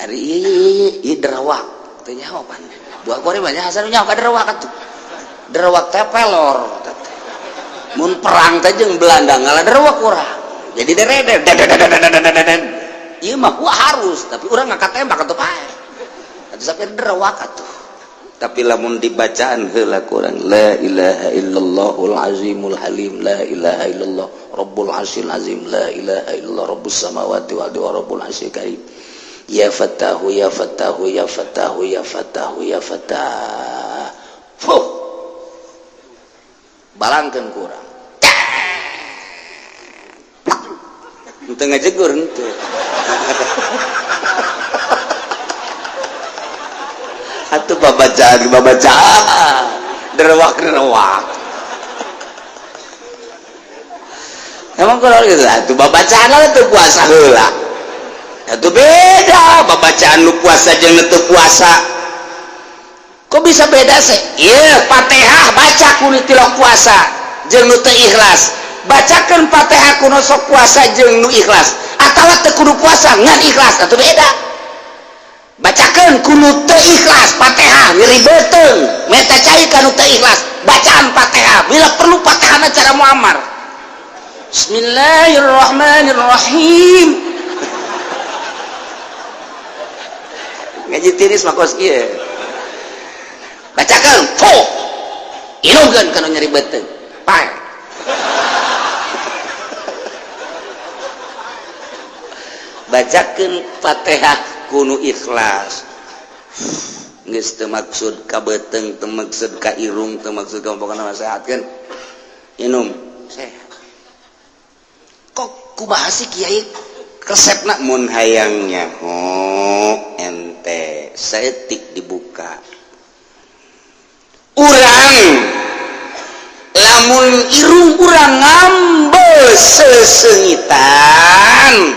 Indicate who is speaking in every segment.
Speaker 1: Ari ieu ieu derawak teu nyaho pan. Buah kore banyak hasan nyaho ka derawak atuh. Derawak teh pelor. Mun perang teh jeung Belanda ngalah derawak urang. Jadi dereder. Ieu mah harus, tapi urang ngangkat tembak atuh pae. Atuh sampai derawak atuh. Tapi lamun dibacaan heula kurang la ilaha illallahul azimul halim la ilaha illallah rabbul arsyil azim la ilaha illallah rabbus samawati wal ardi wa rabbul arsyil karim ya fatahu ya fatahu ya fatahu ya fatahu ya fatah fuh balangkeun kurang henteu ngajegur henteu. Atuh babacaan babacaan derewak-derewak. Emang kalau gitu atuh babacaan lah teu puasa heula. Atuh beda babacaan nu puasa jeung nu teu puasa. Kok bisa beda sih? Ieu Fatihah baca kudu tilok puasa jeung nu teu ikhlas. Bacakeun Fatihah kudu sok puasa jeung nu ikhlas. Atawa teu kudu puasa ngan ikhlas atuh beda. Bacakeun kudu teu ikhlas Fatihah nyeri beuteung meta cai kanu teu ikhlas bacaan Fatihah bila perlu Fatihahna cara Muammar. Bismillahirrahmanirrahim. Ngaji tiris mah kos kieu. Bacakeun fo inungkeun kanu nyeri beuteung pae. Bacakeun Fatihah kudu ikhlas. Geus teu maksud ka beuteung, teu maksud ka irung, teu maksud ka pokona mah sehatkeun. Inum sehat. Kok kumaha sih kiai resepna mun hayang nyaho ente saeutik dibuka. Urang lamun irung urang ngambe sesengitan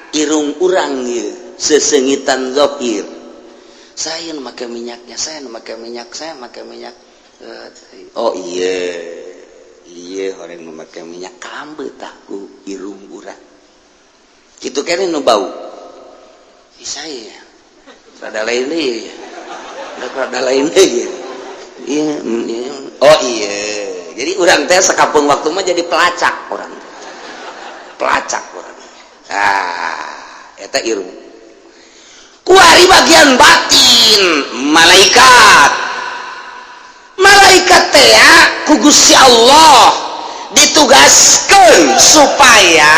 Speaker 1: irung urang ieu sesengitan zahir. Saya make minyaknya, saya make minyak, saya make minyak. Oh iya, iya orang memakai minyak kambe tahu irung urang. Kitu kene nu bau. Ih saya rada lain deui. Rada lain deui. Iya, iya. Oh iya. Jadi urang teh sakapeung waktu mah jadi pelacak urang. Pelacak urang. Ah, eta irung. Kuari bagian batin malaikat. Malaikat teh ku Gusti Allah ditugaskeun supaya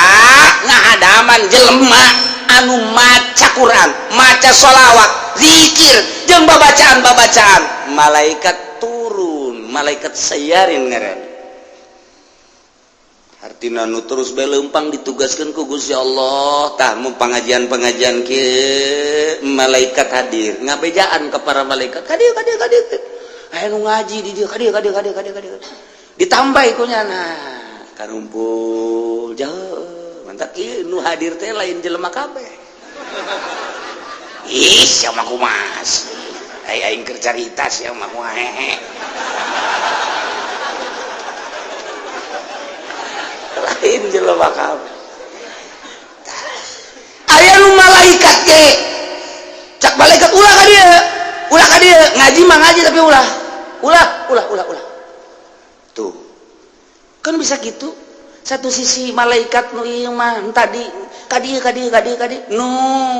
Speaker 1: ngahadaman jelema anu maca Quran, maca sholawat, zikir jeung babacaan-babacaan. Malaikat turun, malaikat sayarin ngaran. Artina nu terus bae leumpang ditugaskeun ku Gusti Allah. Tah mun pangajian-pangajian kieu malaikat hadir, ngabejaan ka para malaikat, ka dieu ka dieu ka dieu. Aya nu ngaji di dieu ka dieu ka dieu ka dieu ka dieu ka dieu. Ditambah ku nyana karumpul jauh. Mantap ieu nu hadir teh lain jelema kabeh. Ih, sia mah kumaha. Ai aing keur carita sia mah kumaha hehe. Lain jelema kabeh. Aya nu malaikat ge. Cak malaikat ulah ka dieu. Ulah ka dieu, ngaji mah ngaji tapi ulah. Ulah, ulah, ulah, ulah. Tuh. Kan bisa gitu. Satu sisi malaikat nu ieu mah tadi ka dieu ka dieu ka dieu ka dieu. Nu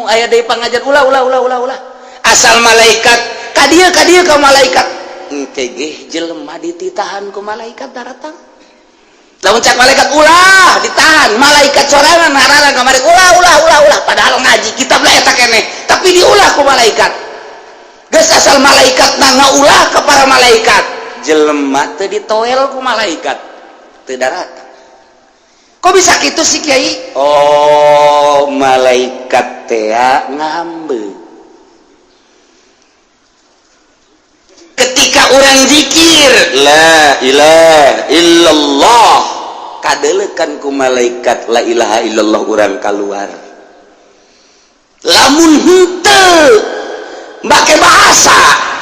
Speaker 1: aya deui pangajar ulah ulah ulah ulah ulah. Asal malaikat ka dieu ka dieu ka malaikat. Engke ge jelema dititahan ku malaikat daratang. Lamun cak malaikat ulah ditahan, malaikat sorangan ngarana kamari ulah ulah ulah ulah padahal ngaji kitab lah eta keneh, tapi diulah ku malaikat. Geus asal malaikat na ngaulah ka para malaikat, jelema teu ditoel ku malaikat, teu daratang. Kok bisa kitu sih kiai? Oh, malaikat teh ngambe. Ketika orang zikir la ilaha illallah, kadelekan ku malaikat la ilaha illallah urang kaluar. Lamun henteu make bahasa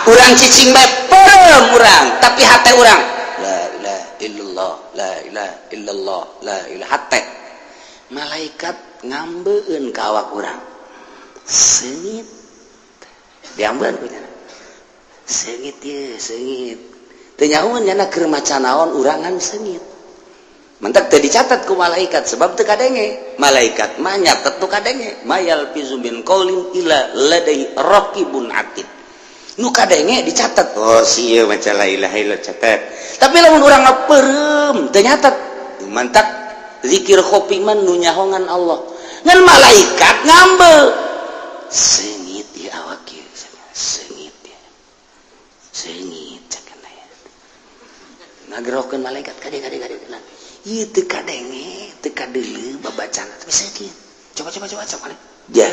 Speaker 1: urang cicing bae perem urang, tapi hate urang la ilaha illallah la ilaha illallah la ilaha hate. Malaikat ngambeun ka awak urang. Seungit diambeun ku nyana. Seungit ye, seungit. Teu nyahoeun nyana keur maca naon urangan seungit. Mentak teu dicatat ku malaikat sebab teu kadenge. Malaikat mah nyatet nu kadenge. Mayal fizu min qaulin illa ladai raqibun atid. Nu kadenge dicatat. Oh si ieu maca la ilaha illallah catat. Tapi lamun urang mah peureum teu nyatet. Mantak zikir khofi mah nu nyahongan Allah. Ngan malaikat ngambe. Seungit di awak ieu, seungit ya. Seungit cakana ya. Ngagerokeun malaikat kade kade kade. Ieu teu kadenge, teu kadeuleu babacana tapi seungit. Coba coba coba coba. Ja.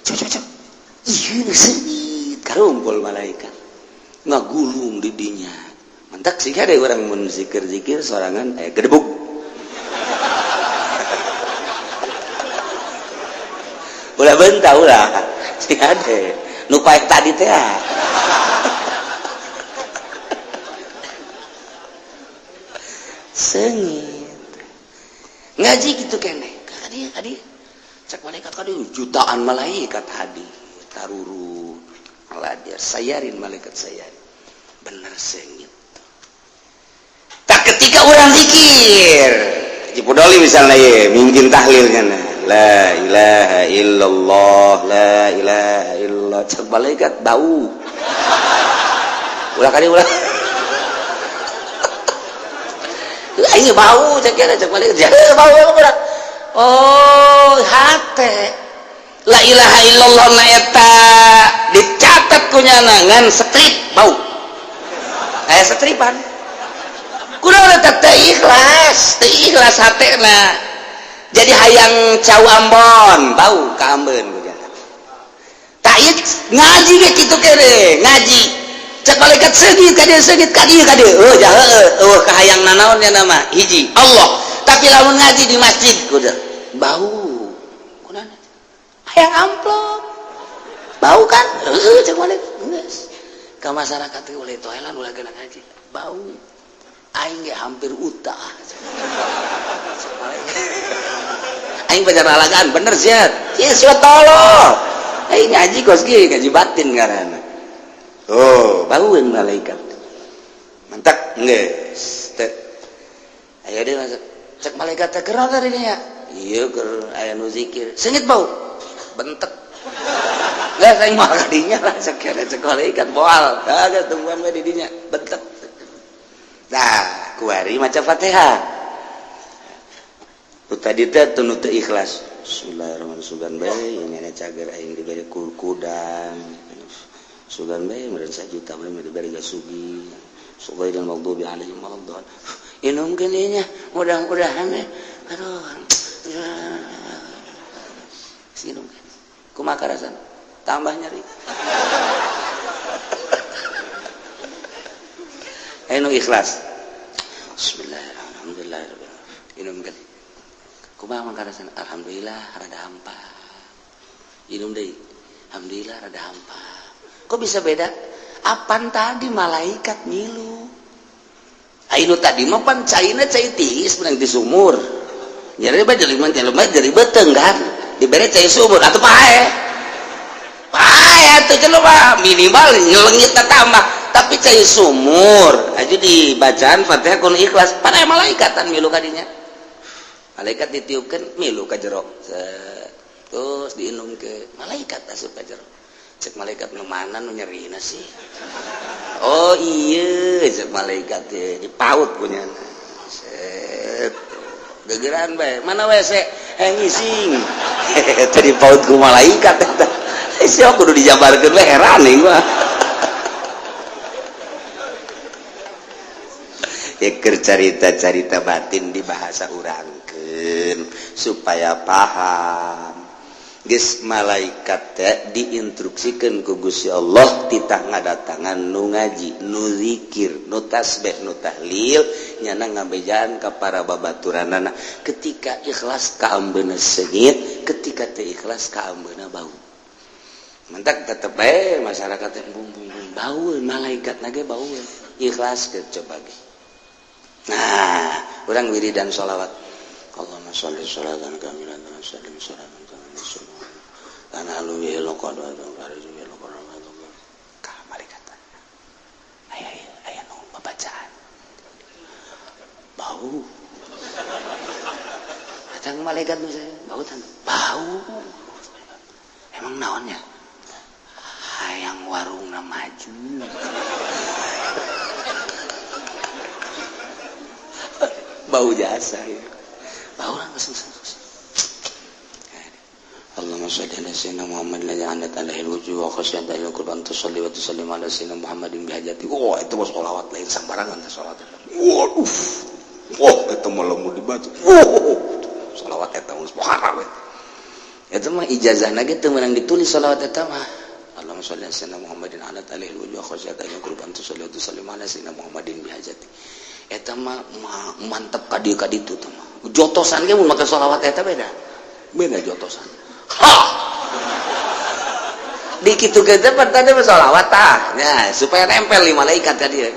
Speaker 1: Coba coba coba. Ieu seungit karumpul malaikat. Ngagulung di dinya. Mantak sih ada orang mun zikir-zikir sorangan gedebug. Ulah bentah ulah. Sih ada. Nu paek tadi teh. Seungit. Ngaji gitu keneh. Kadi kadi. Cek malaikat kadi jutaan malaikat hadir. Taruru. Aladir sayarin malaikat sayarin. Bener seungit. Tak ketika orang zikir. Haji Pudoli misalnya ye, mingkin tahlilnya nah. La ilaha illallah, la ilaha illallah. Cek malaikat bau. Ulah kali ulah. Aing bau cek kira cek malaikat. Bau ulah. Oh, hate. La ilaha illallah na eta dicatat ku nyana ngan strip bau. Aya setripan. Kunaon eta teu ikhlas, teu ikhlas hatena. Jadi hayang cau Ambon, bau ka ambeun ku jana. Tak ieu ngaji ge kitu kene, ngaji. Cek malaikat seungit ka dieu, seungit ka dieu ka dieu. Heuh jah heueuh, eueuh kahayang nanaon nya mah hiji Allah. Tapi lamun ngaji di masjid kudu bau. Kunaon? Hayang amplop. Bau kan? Heueuh cek malaikat. Geus. Ka masyarakat teh ulah toelan ulah geuna ngaji. Bau. Aing ge hampir utah. Aing pacar alagaan bener sia. Sia sia tolol. Aing ngaji kos ge ngaji batin ngaranna. Oh, baueun malaikat. Mantak geus teh. Aya deui masuk. Cek malaikat teh keur tadi nya. Ieu keur aya nu zikir. Seungit bau. Bentek. Geus aing mah ka dinya lah cek cek malaikat moal. Tah geus tungguan we di dinya. Bentek. Nah, kuari maca Fatihah. Nu tadi teh teu teu ikhlas. Bismillahirrahmanirrahim. Sugan bae ini cager aing dibere kudang. Sugan bae meureun sajuta bae dibere gasugi. Sugairil maghdubi alaihim waladdallin. Inumkeun ieu nya, mudah-mudahan aduh. Sinumkeun. Kumaha karasana? Tambah nyeri. Anu ikhlas. Bismillahirrahmanirrahim. Inumkeun. Kumaha mangkarasana? Alhamdulillah rada hampa. Inum deui. Alhamdulillah rada hampa. Kok bisa beda? Apan tadi malaikat ngilu. Ainu tadi mah pan caina cai tiis menang di sumur. Nyeri bae jelema jelema jadi beuteung kan. Dibere cai sumur atuh pae. Pae atuh jelema minimal nyelengitna tambah. Tapi cai sumur aja dibacaan Fatihah kun ikhlas pada malaikatan milu kadinya. Malaikat ditiupkan milu ka jero. Terus diinum ke malaikat asup ka jero. Cek malaikat nu mana nu nyerina sih? Oh iya cek malaikat teh dipaut punya. Set. Gegeran bae. Mana WC? Ngising. Tadi dipaut ku malaikat eta. Sia kudu dijabarkeun we heran ieu mah. Eker carita-carita batin di bahasa urangkeun supaya paham. Geus malaikat teh diinstruksikeun ku Gusti Allah titah ngadatangan nu ngaji, nu zikir, nu tasbih, nu tahlil, nyana ngabejaan ka para babaturanana. Ketika ikhlas kaambeuna seungit, ketika teu ikhlas kaambeuna bau. Mentak tetep bae masyarakat teh bung bung bau, malaikat nage bau. Ikhlas ke coba ge. Nah, urang wiridan sholawat. Allahumma sholli sholatan kamilatan sallim sholatan kamilatan. Tanah lu ka malaikat. Aya aya nu babacaan. Bau. Datang malaikat nu saya, bau tan. Bau. Emang naonnya? Hayang warungna maju. Bau jasa ya. Bau langsung. Allahumma shalli ala sayyidina Muhammad la ja'alat alaihi alwujuh wa khasyat alaihi qurban tusalli wa tusallim ala sayyidina Muhammadin bihajati. Wah, itu mah sholawat lain sembarangan sholawat. Waduh. Wah, eta mah lamun dibaca. Wah, sholawat eta mah haram eta. Eta mah ijazahna ge teu meunang ditulis sholawat eta mah. Allahumma shalli ala sayyidina Muhammadin alat alaihi alwujuh wa khasyat alaihi qurban tusalli wa tusallim ala sayyidina Muhammadin bihajati. Eta mah mantep ka dieu ka ditu teh mah. Jotosan ge mun make sholawat eta beda. Beda jotosan. Ha! Di kitu ge teh tadi sholawat tah. Ya, supaya nempel di malaikat ka dieu.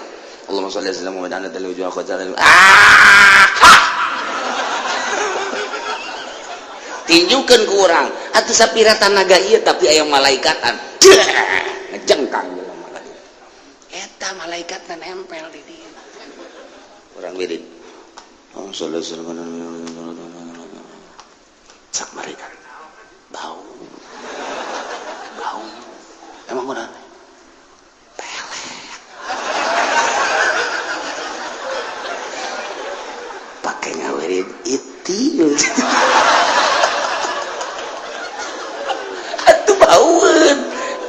Speaker 1: Allahumma shalli ala sayyidina Muhammadin alat alaihi alwujuh wa khasyat alaihi. Ah! Ha! Tinjukeun ku urang. Atuh sapira tanaga ieu tapi aya malaikatan. Ngejengkang jelema ka dieu. Eta malaikatna nempel di dieu. Orang wirid. Oh, cak mereka bau bau emang udah pelet pakai ngawirid itu atuh baueun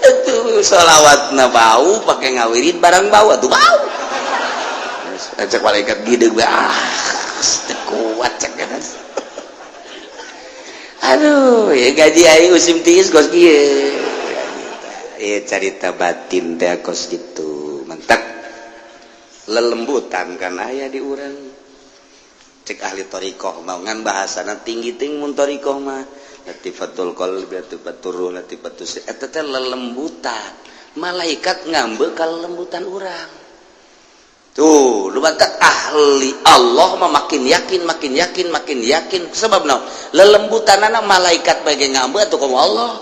Speaker 1: atuh sholawatna bau pakai ngawirid barang bau atuh bau. Cek malaikat gede gue, ah, kuat cek kan. Aduh, ya gaji aing musim tiis kos kieu. Ya carita batin teh kos gitu. Mentak lelembutan kan aya di urang. Cek ahli thariqah mah ngan bahasana tinggi ting mun thariqah mah. Latifatul qalbi, latifatur ruh, latifatus eta teh lelembutan. Malaikat ngambek ka lelembutan urang. Tuh, lu bantak ahli Allah mah makin yakin, makin yakin, makin yakin. Sebab naon? Lelembutanana malaikat bae ngambeu atuh komo Allah.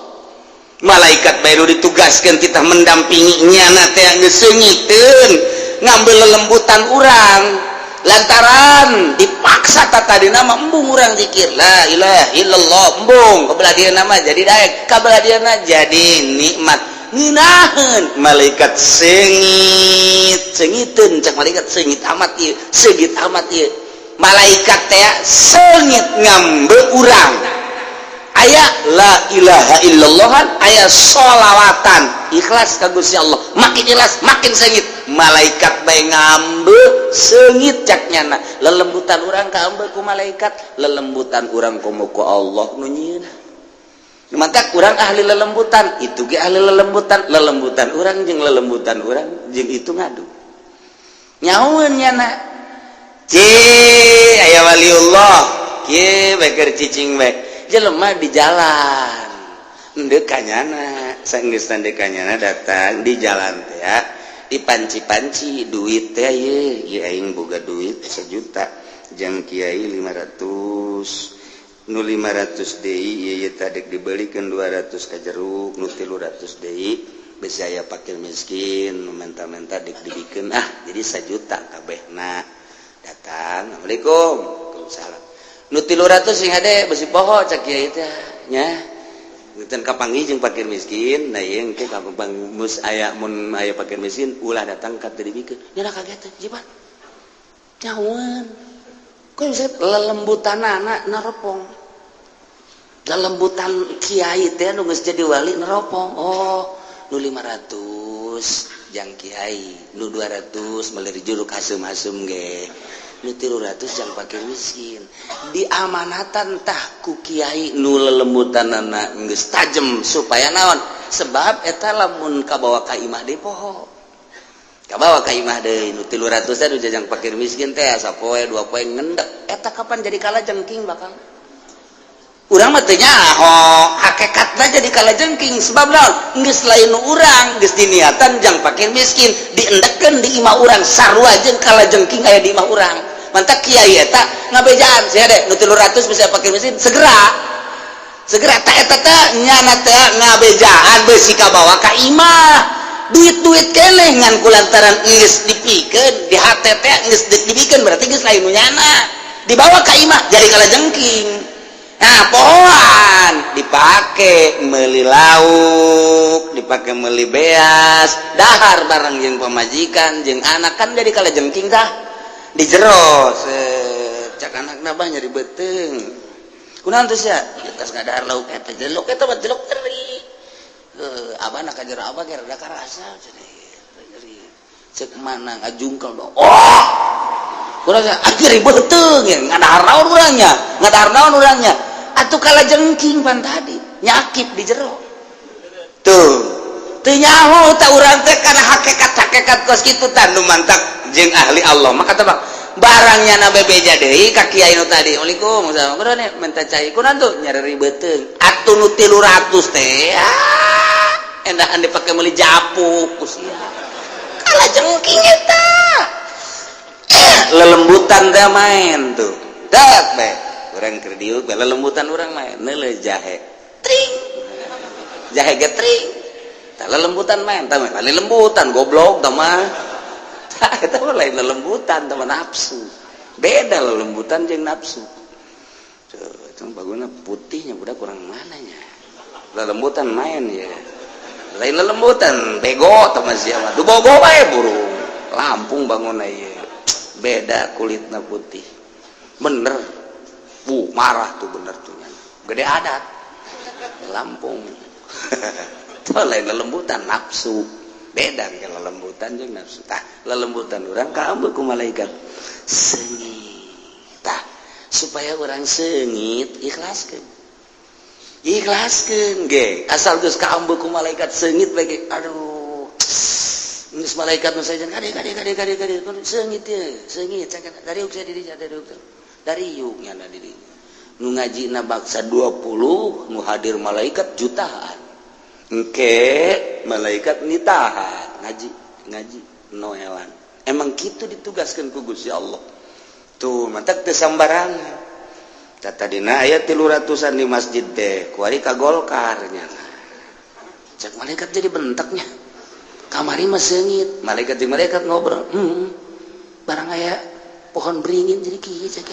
Speaker 1: Malaikat bae nu ditugaskeun kita mendampingi nyana teh geus seungiteun ngambil lelembutan urang. Lantaran dipaksa tadina mah embung urang zikir la ilaha illallah embung kabelah dieuna mah jadi daek, kabelah dieuna jadi nikmat. Ngeunaheun malaikat sengit sengiteun cak malaikat sengit amat ieu sengit amat ieu malaikat teh sengit ngambe urang aya la ilaha illallahan aya sholawatan ikhlas ka Gusti Allah makin ikhlas makin sengit malaikat bae ngambe sengit cak nyana lelembutan urang kaambe ku malaikat lelembutan urang komo ku Allah nu nyieunna. Maka kurang ahli lelembutan itu ge ahli lelembutan lelembutan urang jeung lelembutan urang jeung itu ngadu nyaun nyana ci aya waliullah kieu bae keur cicing bae jelema di jalan endeu ka nyana saenggeus endeu ka nyana datang di jalan teh ya dipanci-panci duit teh ye ieu aing boga duit 1 juta jeung kiai 500 nu 500 deui ieu tadi dibelikeun 200 ka jeruk nu 300 deui besi aya fakir miskin nu menta-menta dik dibikeun ah jadi 1 juta kabehna datang assalamualaikum waalaikumsalam nu 300 sing hade besi poho cak kiai teh nya teu kapanggih jeung fakir miskin nah ieu engke kapang mus aya mun aya fakir miskin ulah datang ka teu dibikeun nya kaget teh jiban nyawan. Kok bisa lelembutanana neropong lelembutan kiai teh nu geus jadi wali neropong oh nu 500 jang kiai nu 200 meuli jeruk asem-asem ge nu 300 jang fakir miskin diamanatan tah ku kiai nu lelembutanana geus tajem supaya naon sebab eta lamun kabawa ka imah deui poho kabawa ka imah deui nu 300 teh nu jajang fakir miskin teh sapoe dua poe ngendek eta kapan jadi kalajengking bakal urang mah teu nyaho hakikatna jadi kalajengking sebab naon geus lain nu urang geus diniatan jang fakir miskin diendekeun di imah urang sarua jeung kalajengking aya di imah urang. Mantak kiai eta ngabejaan sia deh nu 300 bisa fakir miskin segera. Segera tak eta teh nyana teh ngabejaan besi kabawa ka imah, duit-duit keneh ngan kulantaran geus dipikeun di hate teh, geus dipikeun berarti geus lain nu nyana, dibawa ka imah jadi kalajengking. Nah, pohoan dipake meuli lauk, dipake meuli beas, dahar bareng jeung pamajikan jeung anak, kan jadi kalajengking tah di jero. Cak anak nabah nyeri beuteung, kunaon teh sia? Tas ngadahar lauk eta, jeluk eta mah jeluk teri. Heuh, abah nak ka jero, abah ge rada karasa cenah nyeri. Cek mana ngajungkel dong. Oh, kurang nyeri beuteung ya, ngadahar naon urangnya, ngadahar naon urangnya atuh? Kalajengking pan tadi nyakit di jero tuh, teu nyaho tah urang teh kana hakikat-hakikat kos kitu tah. Nu mantak jeung ahli Allah maka tebak barangnya na bebeja deui ka kiai nu tadi, "Assalamualaikum, kunaon minta cai?" "Kunaon tuh?" "Nyeri beuteung." Atuh nu 300 teh, ah, endahan dipake meuli japuk ku sia. Kalajengking eta lelembutan teh main tuh, dak bae urang keur diuk lelembutan, urang main neuleuh jahe, tring, jahe ge tring. Tah, lelembutan main tah, lain lembutan, goblok tah mah. Tah, eta mah lain lelembutan, tah mah nafsu. Beda lelembutan jeung nafsu. Tuh, itu baguna putihnya budak kurang mananya lelembutan main ya, lain lelembutan, bego tah mah sia mah. Du bogo bae burung Lampung bangun ieu, beda kulitna putih bener. Bu marah tuh, bener tuh, gede adat Lampung. Tuh lain lelembutan, nafsu. Beda ke lelembutan jeung nafsu. Tah, lelembutan urang kaambeu ku malaikat seungit. Tah, supaya urang seungit, ikhlaskeun, ikhlaskeun ge. Asal geus kaambeu ku malaikat seungit bae, aduh, geus malaikat nu sajan kade kade kade kade kade, seungit ye, seungit dari saya dirinya, dari dari yuk nyana diri nu ngajina baksa 20, nu hadir malaikat jutaan. Engke malaikat nitahan ngaji ngaji noelan. Emang gitu ditugaskan ku Gusti Allah tuh, mantak teu sambarangan. Tadina aya 300-an di masjid teh, kuari ka Golkar nya. Cek malaikat jadi bentaknya, kamari mah seungit. Malaikat jeung malaikat ngobrol, barang aya pohon beringin jadi kieu." Cek,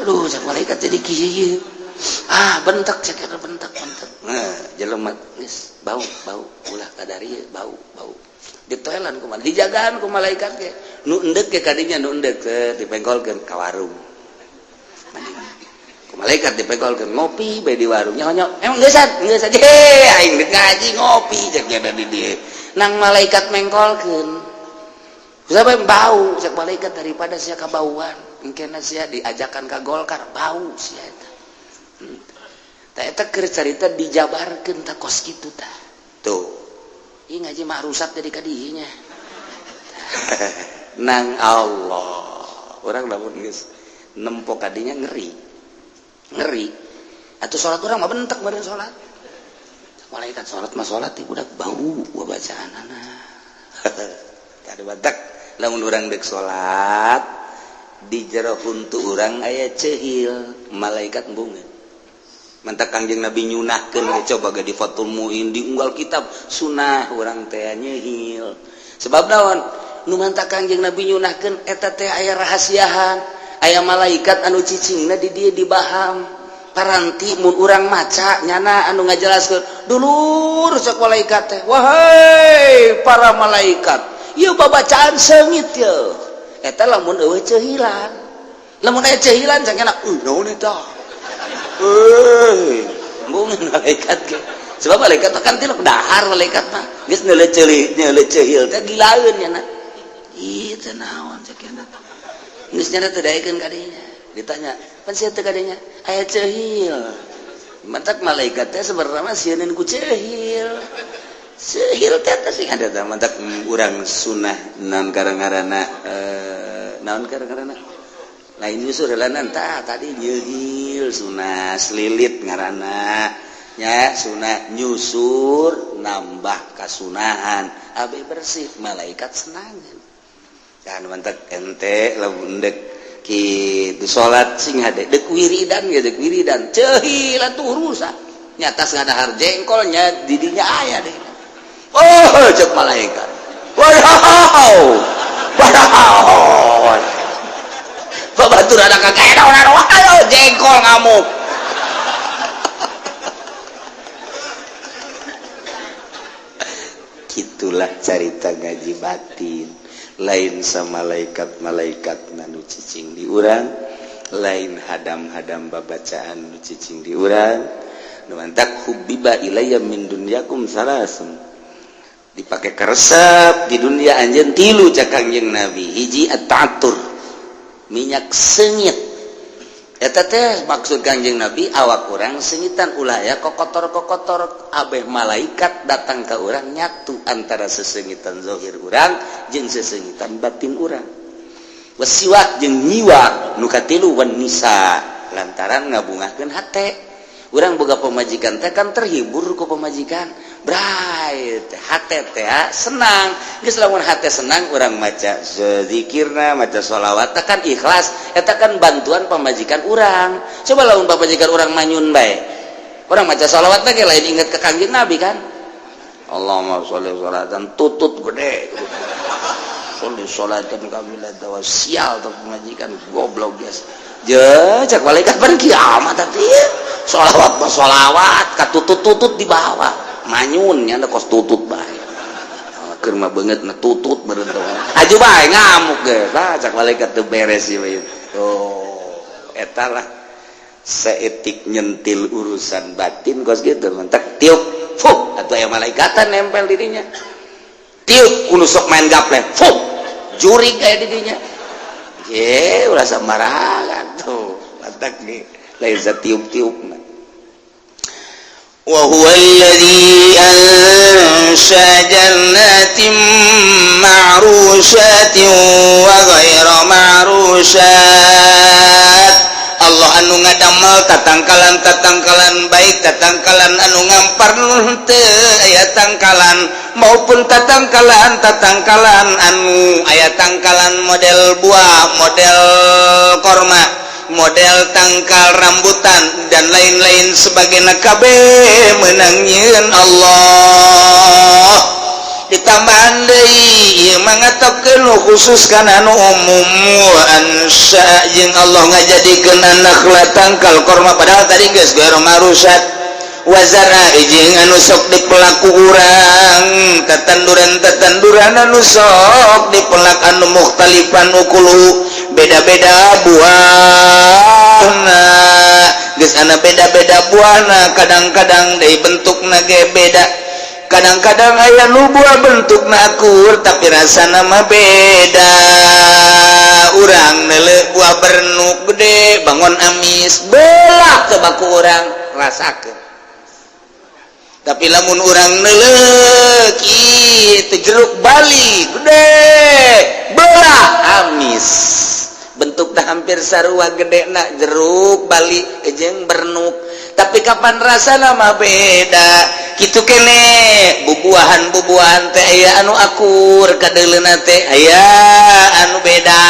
Speaker 1: aduh, cek malaikat jadi kieu. Ah, bentak, cek, bentak bentak. Nah, jelema geus bau bau, ulah kadari bau bau. Ditoelan ku, dijagaan ku malaikat ge. Nu endek ge kadinya, nu endek dipengkolkeun ka warung ku malaikat, dipengkolkeun ngopi bae di warung. Nyaho emang geusan geus aja aing dek ngaji ngopi, cek nya di dieu. Nang malaikat mengkolkeun siapa yang bau? Cek malaikat, daripada sia kabauan, engkena sia diajakan ka Golkar, bau sia eta. Tah, eta keur carita dijabarkeun tah kos kitu tah. Tuh, ieu ngaji mah rusak jadi kadinya nang Allah. Urang lamun geus nempo kadinya ngeri ngeri atau sholat urang mah bentek meureun. Sholat malaikat, sholat mah sholat ti budak bau bacaanana. Tadi batak lamun urang dek sholat di jero huntu urang aya cehil, malaikat embungeun. Mantak Kangjeng Nabi nyunahkeun ge, coba ge di Fathul Muin, di unggal kitab sunah urang teh nyehil. Sebab naon nu mantak Kangjeng Nabi nyunahkeun eta teh? Aya rahasiahan, aya malaikat anu cicingna di dieu, di baham. Paranti mun urang maca nyana anu ngajelaskeun, "Dulur," cek malaikat teh, "wahai para malaikat, ieu babacaan seungit ye." Eta lamun eueuh cehilan. Lamun aya cehilan, cangena, naon eta? Euy, embungeun malaikat ge. Sebab malaikat mah kan tilok dahar, malaikat mah geus neuleuh ceuli, neuleuh cehil teh gilaeun nyana. Ieu teh naon, cek nyana. Geus nyana teu daekeun ka dinya. Ditanya, "Pan sia teh kadinya aya cehil?" Mantak malaikat teh sebenarnya mah sieun ku cehil. Cehil teh teh sing ada teh. Mantak urang sunah naon karang-karana, naon karang-karana lain nyusur heulaan tah tadi, nyehil sunah, selilit ngaranna nya, sunah nyusur nambah kasunahan abe bersih, malaikat senangan kan. Mantak ente lamun dek Kitu salat sing hade, dek wiridan ge, dek wiridan cehi lah tuh urusan nyata ngadahar jengkolnya didinya aya deh. Oh, cek malaikat, wow wow, babatur ada kakek jengkol ngamuk. Gitulah carita ngaji batin. Lain sama malaikat-malaikat nu cicing di urang, lain hadam-hadam babacaan nu cicing di urang. Nu mantak hubbiba ilayya min dunyakum salasun, dipake karesep di dunia anjeun tilu cak Kangjeng Nabi. Hiji, at-ta'attur, minyak seungit. Eta teh maksud Kangjeng Nabi awak urang seungitan, ulah ya kokotor-kokotor, abeh malaikat datang ke urang nyatu antara seseungitan zahir urang jeung seseungitan batin urang. Wasiwak, jeung nyiwak. Nu katilu, wan nisa, lantaran ngabungahkeun hate. Urang boga pamajikan teh kan terhibur ku pamajikan, bright hate teh senang. Geus lamun hate senang, urang maca zikirna, maca sholawat kan ikhlas, eta kan bantuan pamajikan urang. Coba lamun pamajikan urang manyun bae, urang maca sholawat teh lain inget ke Kangjeng Nabi kan. Allahumma sholli sholatan, tutut gede, sholli sholatan kamilatan, sial tuh pamajikan goblok biasa je. Cek malaikat pan kiamat, tapi sholawat mah sholawat katutut-tutut di bawah manyun nya kos tutut bae, keur mah beungeut na tutut meureun aju bae ngamuk ge. Tah, cek malaikat teu beres ieu. Oh, eta lah seetik nyentil urusan batin kos gitu. Mentak tiup, fuh, atuh aya malaikatan nempel dirinya. Tiup kudu sok main gaple, fuh, jurig aya di dinya. Ye, ulah sembarangan tuh. Mantak nih lain tiup-tiup.
Speaker 2: وهو الذي أنشأ جنات معروشات وغير معروشات. Allah anu ngadamel tatangkalan tatangkalan, baik tatangkalan anu ngampar teu aya tangkalan maupun tatangkalan tatangkalan anu aya tangkalan, model buah, model korma, model tangkal rambutan, dan lain-lain sebagainya, kabeh menang nyieun Allah. Ditambahan deui ieu mah ngatopkeun nu khusus kana anu umum. Ansya, jeung Allah ngajadikeun an-nakhla, tangkal korma, padahal tadi geus ghairu ma'rusat. Wa zar'a, jeung anu sok dipelak ku urang, tetanduran tetanduran anu sok dipelak, anu mukhtalifan ukuluhu, beda-beda buahna. Geus ana beda-beda buahna, kadang-kadang dari bentukna ge beda. Kadang-kadang aya nu buah bentukna akur tapi rasana mah beda. Urang neuleuh buah bernuk gede, bangun amis, belak coba ku urang rasakeun. Tapi lamun urang neuleuh kitu jeruk Bali gede, belah, amis. Bentuknya hampir sarua gede nak jeruk Bali jeung bernuk, tapi kapan rasa mah beda. Gitu kene bubuahan bubuahan teh aya anu akur kadeuleuna teh, aya anu beda,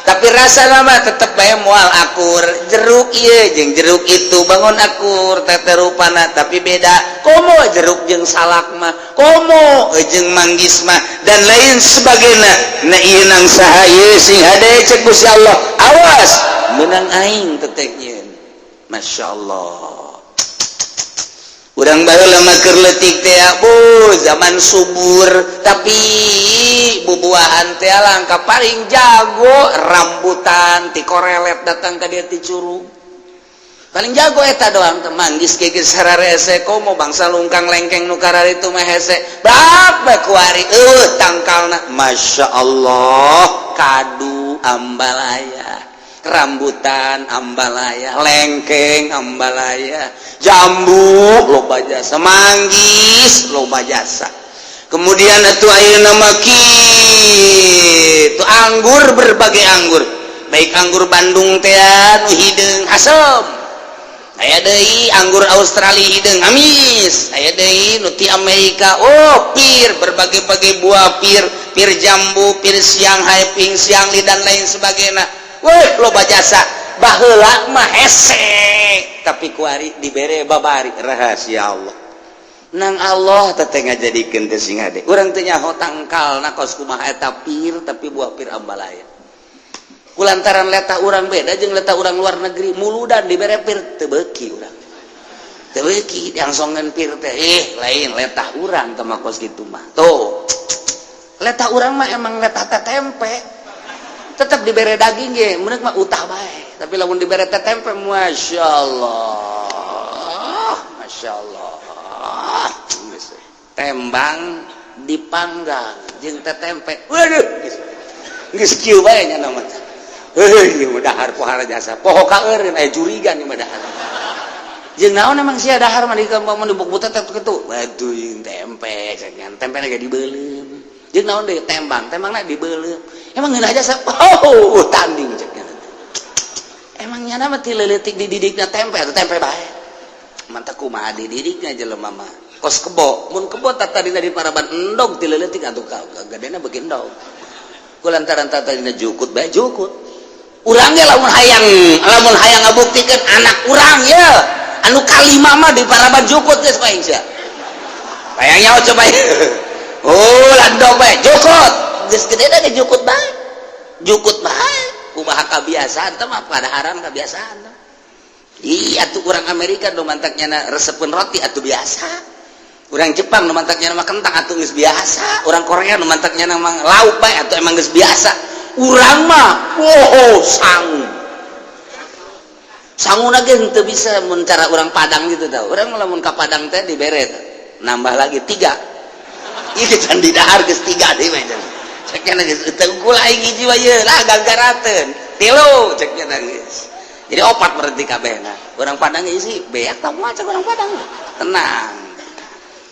Speaker 2: tapi rasa mah tetep bae moal akur. Jeruk ieu jeung jeruk itu bangun akur teh rupana, tapi beda. Komo jeruk jeung salak mah, komo jeung manggis mah, dan lain sebagainya. Nah, ieu nang saha ieu? Sing hade cek Gusti Allah, awas,
Speaker 1: menang aing teteh nyieun. Masya Allah.
Speaker 2: Urang baheula mah keur leutik teh, bu, zaman subur tapi
Speaker 1: bubuahan teh langka. Paling jago rambutan ti korelet datang ka dieu ti curug, paling jago eta doang teh. Manggis ge geus sararese, komo bangsa lungkang lengkeng nu kararitu mah hese bab bae kuari eueuh tangkalna. Masya Allah, kadu ambalaya, rambutan ambalaya, lengkeng ambalaya, jambu loba jasa, manggis loba jasa.
Speaker 2: Kemudian atuh ayeuna mah kitu anggur, berbagai anggur, baik anggur Bandung teh nu hideung asem, aya deui anggur Australia hideung amis, aya deui nu ti Amerika, oh, pir, berbagai-bagai buah pir, pir jambu, pir siang hai, ping siang li, dan lain sebagainya. Weh, loba jasa. Baheula mah hese, tapi kuari dibere babari rahasia Allah. Nang Allah teh ngajadikeun teh sing hade. Urang teh nyaho tangkalna kos kumaha eta pir, tapi buah pir ambalaya. Kulantaran letah urang beda jeung letah urang luar negeri, muludan dibere pir teu beuki urang. Teu beuki diangsongan pir teh, eh lain letah urang teh mah kos kitu mah. Tuh. Letah urang mah emang letah teh tempe. Tetep dibere daging ge, meunang mah utah bae. Tapi lamun dibere teh tempe, Masya Allah, Masya Allah. Tembang dipanggang jeung teh tempe. Waduh, geus kieu bae nya mah. Heuh, ieu dahar pohara jasa. Poho ka eureun aya jurigan ieu mah dahar. Jeung naon emang sia dahar mah di mun dibuk teh kitu. Waduh, jeung tempe, cenah tempe ge dibeuleum. Jeung naon deui tembang, tembangna dibeuleum. Emang ngeunah jasa. Oh, tanding cek nya. Emang nyana mah ti leutik dididikna tempe atau tempe bae. Mantap kumaha dididikna jelema mah. Kos kebo, mun kebo tadina di paraban endog ti leutik atuh gadena beuki endog. Kulantaran tadina jukut bae jukut. Urang ge lamun hayang ngabuktikeun anak urang ye anu kalima mah di paraban jukut geus ku aing sia. Hayang nyaho coba. Oh, landog bae jukut. Geus gede ge jukut bae. Jukut bae. Kumaha kabiasaan teh mah padaharan kabiasaan. Iya tuh orang Amerika nu mantaknya resepeun roti atuh biasa. Orang Jepang nu mantaknya mah kentang atuh geus biasa. Orang Korea nu mantaknya mah lauk bae atuh emang geus biasa. Urang mah oh sangu. Sanguna ge henteu bisa mun cara urang Padang gitu tau. Urang lamun ka Padang teh dibere nambah lagi 3. Ieu can didahar geus 3 deui mah. Cek nya geus teu unggul aing hiji mah ieu lah gangarateun. 3 cek nya geus. Jadi 4 berarti kabehna. Urang Padang isi beak tah moal cek urang Padang. Tenang.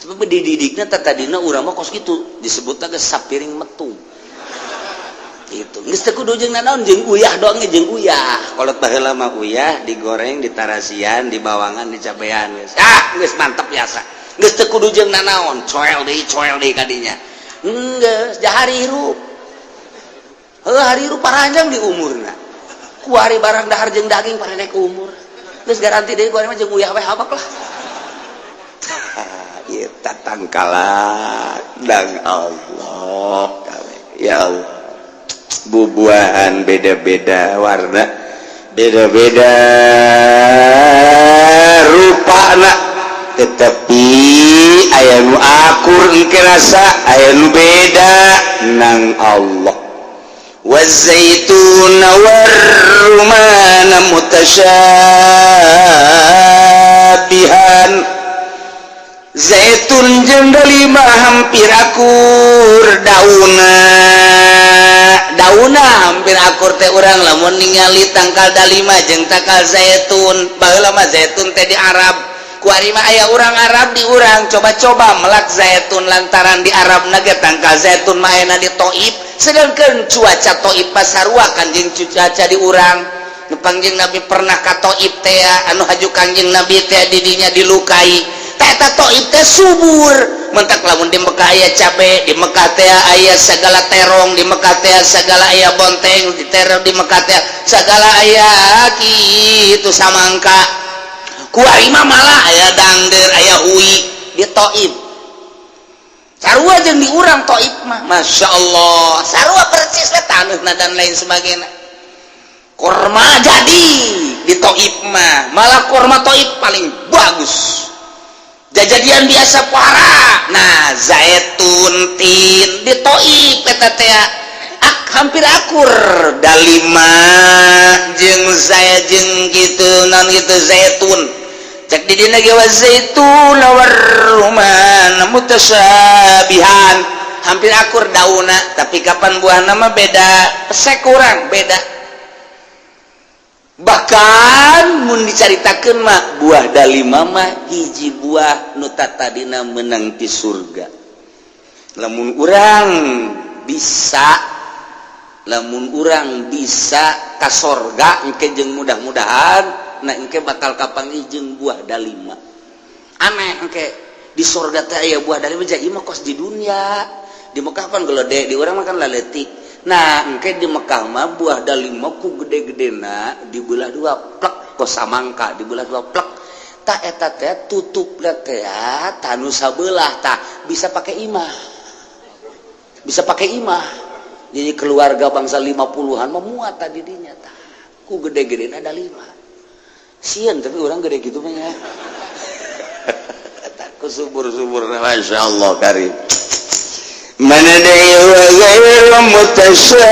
Speaker 2: Sebab dididikna tadina urang mah kos kitu disebutna geus sapiring metu. Gitu. Geus teu kudu jeung nanaon jeung uyah doang ge jeung uyah. Kolot baheula mah uyah digoreng, ditarasian, dibawangan, dicabean geus. Ah, geus mantep biasa. Geus teu kudu jeung nanaon, coel deui kadinya. Geus jahari hirup. Heuh hari hirup paranjang di umurna. Kuari barang dahar jeung daging parendek umur. Geus garanti deui kuari mah jeung uyah we habak lah. Ieu tatangkalan dang Allah. Ya Allah. Bubuahan beda-beda warna, beda-beda rupana, tetapi aya nu akur engke rasa, aya nu beda nang Allah. Wazaituna warrumana mutasyabihan. Zaitun jeung delima hampir akur dauna. Dauna hampir akur teh urang lamun ningali tangkal dalima jeung tangkal zaitun. Baheula mah zaitun teh di Arab. Kuari mah aya urang Arab di urang coba-coba melak zaitun lantaran di Arab na ge tangkal zaitun mah ayana di Taif, sedangkan cuaca Taif mah sarua kan jeung cuaca di urang. Nu Kangjeng Nabi pernah ka Taif teh anu haju Kangjeng Nabi teh didinya dilukai. Eta Taif teh subur, mentak lamun di Mekah aya cabe, di Mekah teh aya segala terong, di Mekah teh segala aya bonteng, di terong di Mekah teh segala aya kitu samangka. Kuari mah malah aya dangder, aya hui di Taif. Sarua jeung di urang Taif mah, Masya Allah, sarua persis we taneuhna dan lain sebagainya. Korma jadi di Taif mah, malah korma Taif paling bagus. Jajadian biasa parah. Nah, zaitun tin di Taif eta teh hampir akur dalima jeung saya jeung gitu non gitu zaitun. Cek di dina ge wazaitun warruman mutasyabihan. Hampir akur dauna, tapi kapan buahna mah beda, pesek kurang beda. Bahkan mun dicaritakeun mah buah dalima mah hiji buah nu tadina menang ti surga. Lamun urang bisa, lamun urang bisa ka sorga engke jeung mudah-mudahan nah engke bakal kapanggih jeung buah dalima. Aneh engke di sorga teh aya buah dalima, jadi mah kos di dunia. Di Mekah kan gelede, di urang mah kan laletik.
Speaker 1: Nah, engke di Mekah mah buah dalima ku gede-gedena dibelah dua plek, kos samangka dibelah dua plek. Tah, eta teh tutup teh tanu sabelah, tah bisa pakai imah, bisa pakai imah. Jadi keluarga bangsa 50-an memuat tadi dinya. Tah, ku gede-gede ada lima sieun, tapi orang gede gitu mah ya ku subur-subur.
Speaker 2: Masya Allah karim. Mana deui? Wa ghairu mutasyabih,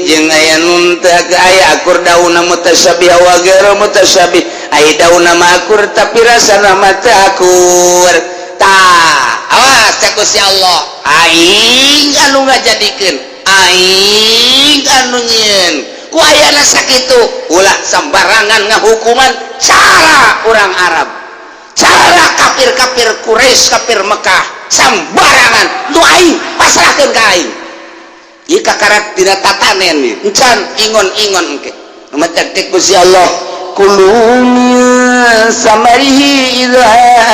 Speaker 2: jeung aya nun teu aya akur daunna. Mutasyabih wa ghairu mutasyabih, aya daunna mah akur tapi rasana mah teu akur. Tah, awas, cek Gusti Allah, aing anu ngajadikeun, aing anu nyieun. Ku ayana sakitu, ulah sembarangan ngahukuman cara orang Arab, cara kafir-kafir Quraisy, kafir Mekah, sembarangan. Nu aing pasrahkeun ka aing. Ieu kakarak tina tatanen ieu encan ingon-ingon engke. Matak teh Gusti Allah, kulu min samarihi idza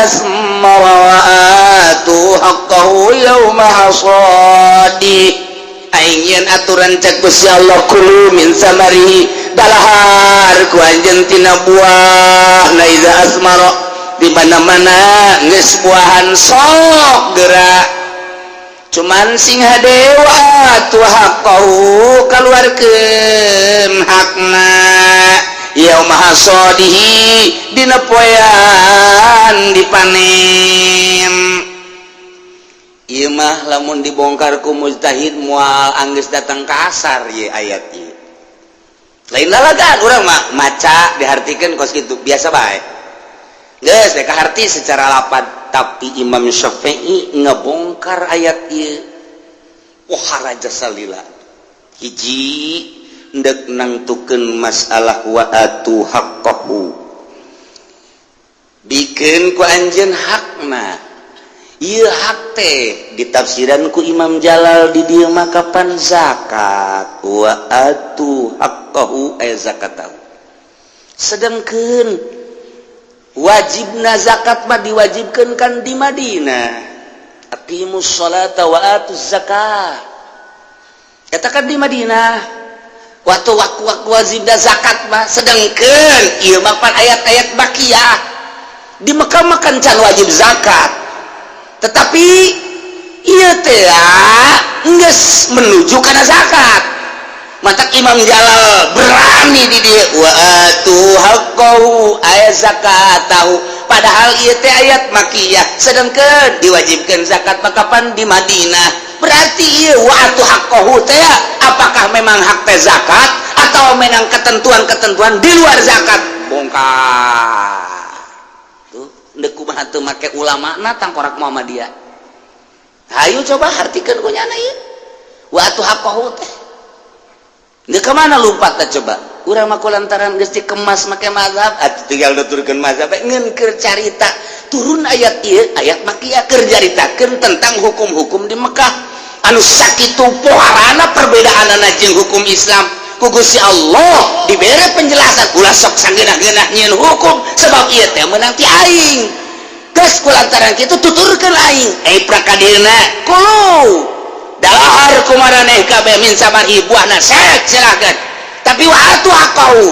Speaker 2: asmara wa atu haqqahu yauma hasadi. Aing yen aturan, cek Gusti Allah. Kulu min samarihi, dalahar ku anjeun tina buah na, idza asmara, di mana-mana geus buahan sok gerak, cuman sing hade wa atu haqqahu, kaluarkeun hakna, yauma hasadihi, dina poean dipanen. Ieu mah lamun dibongkar ku mujtahid moal anggeus datang ka asar ieu ayat ieu. Lain lalagan urang mah maca dihartikeun kos kitu biasa bae, geus teh kaharti secara lapad. Tapi Imam Syafi'i ngebongkar ayat ieu, wah, raja salila. Hiji, ndek nangtukeun masalah wa atu haqqahu, bikeun ku anjeun hakna. Ieu hak teh ditafsiran ku Imam Jalal di dieu mah kapan zakat. Wa atu haqqahu ay zakatahu, sedangkeun wajibna zakat mah diwajibkeun kan di Madinah. Aqimus sholata wa atuz zakat, eta kan di Madinah waktu waktu waktu wajibna zakat mah. Sedangkeun ieu mah pan ayat-ayat makiyah, di Mekah mah kan can wajib zakat, tetapi ieu teh geus menuju kana zakat. Matak Imam Jalal berani di dieu, wa atu haqqahu ay zakatahu, padahal ieu teh ayat makiyah, sedangkan diwajibkan zakat mah kapan di Madinah. Berarti ieu wa atu haqqahu teh apakah memang hak teh zakat atau memang ketentuan-ketentuan di luar zakat? Bongkar tuh, ndek kumaha teu make ulama na tangkorak Muhammadiyah. Hayu coba hartikeun ku nyana ieu wa atu haqqahu teh. Ndek kemana lompat teh coba? Urang mah lantaran geus dikemas make mazhab atuh tinggal nuturkeun mazhab. Ngeun keur carita turun ayat ieu, ayat makiyah, keur caritakeun tentang hukum-hukum di Mekah anu sakitu poharana perbedaanana jeung hukum Islam. Ku Gusti Allah dibere penjelasan, ulah sok sageunah-geunah nyieun hukum, sebab ieu teh meunang ti aing. Geus kulantaran kitu tuturkeun aing eh prakadina, kulu, dalahar kumaraneh kabeh, min samarihi, buahna sek silakan, tapi wa atu haqqahu,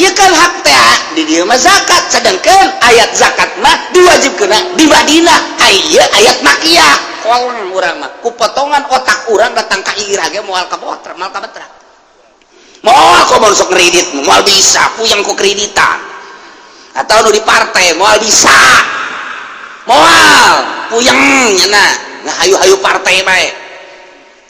Speaker 2: ieu kan hak teh di dieu mah zakat, sedangkan ayat zakat mah diwajibkeun di Madinah. Ieu ayat makiyah. Kolong urang mah ku potongan otak urang datang ka ira ge moal kabotra, moal kabetra, moal. Kok mau sok kredit moal bisa, puyeng ku kreditan atau nu di partai moal bisa, moal, puyeng nyana ngahayu-hayu partai bae.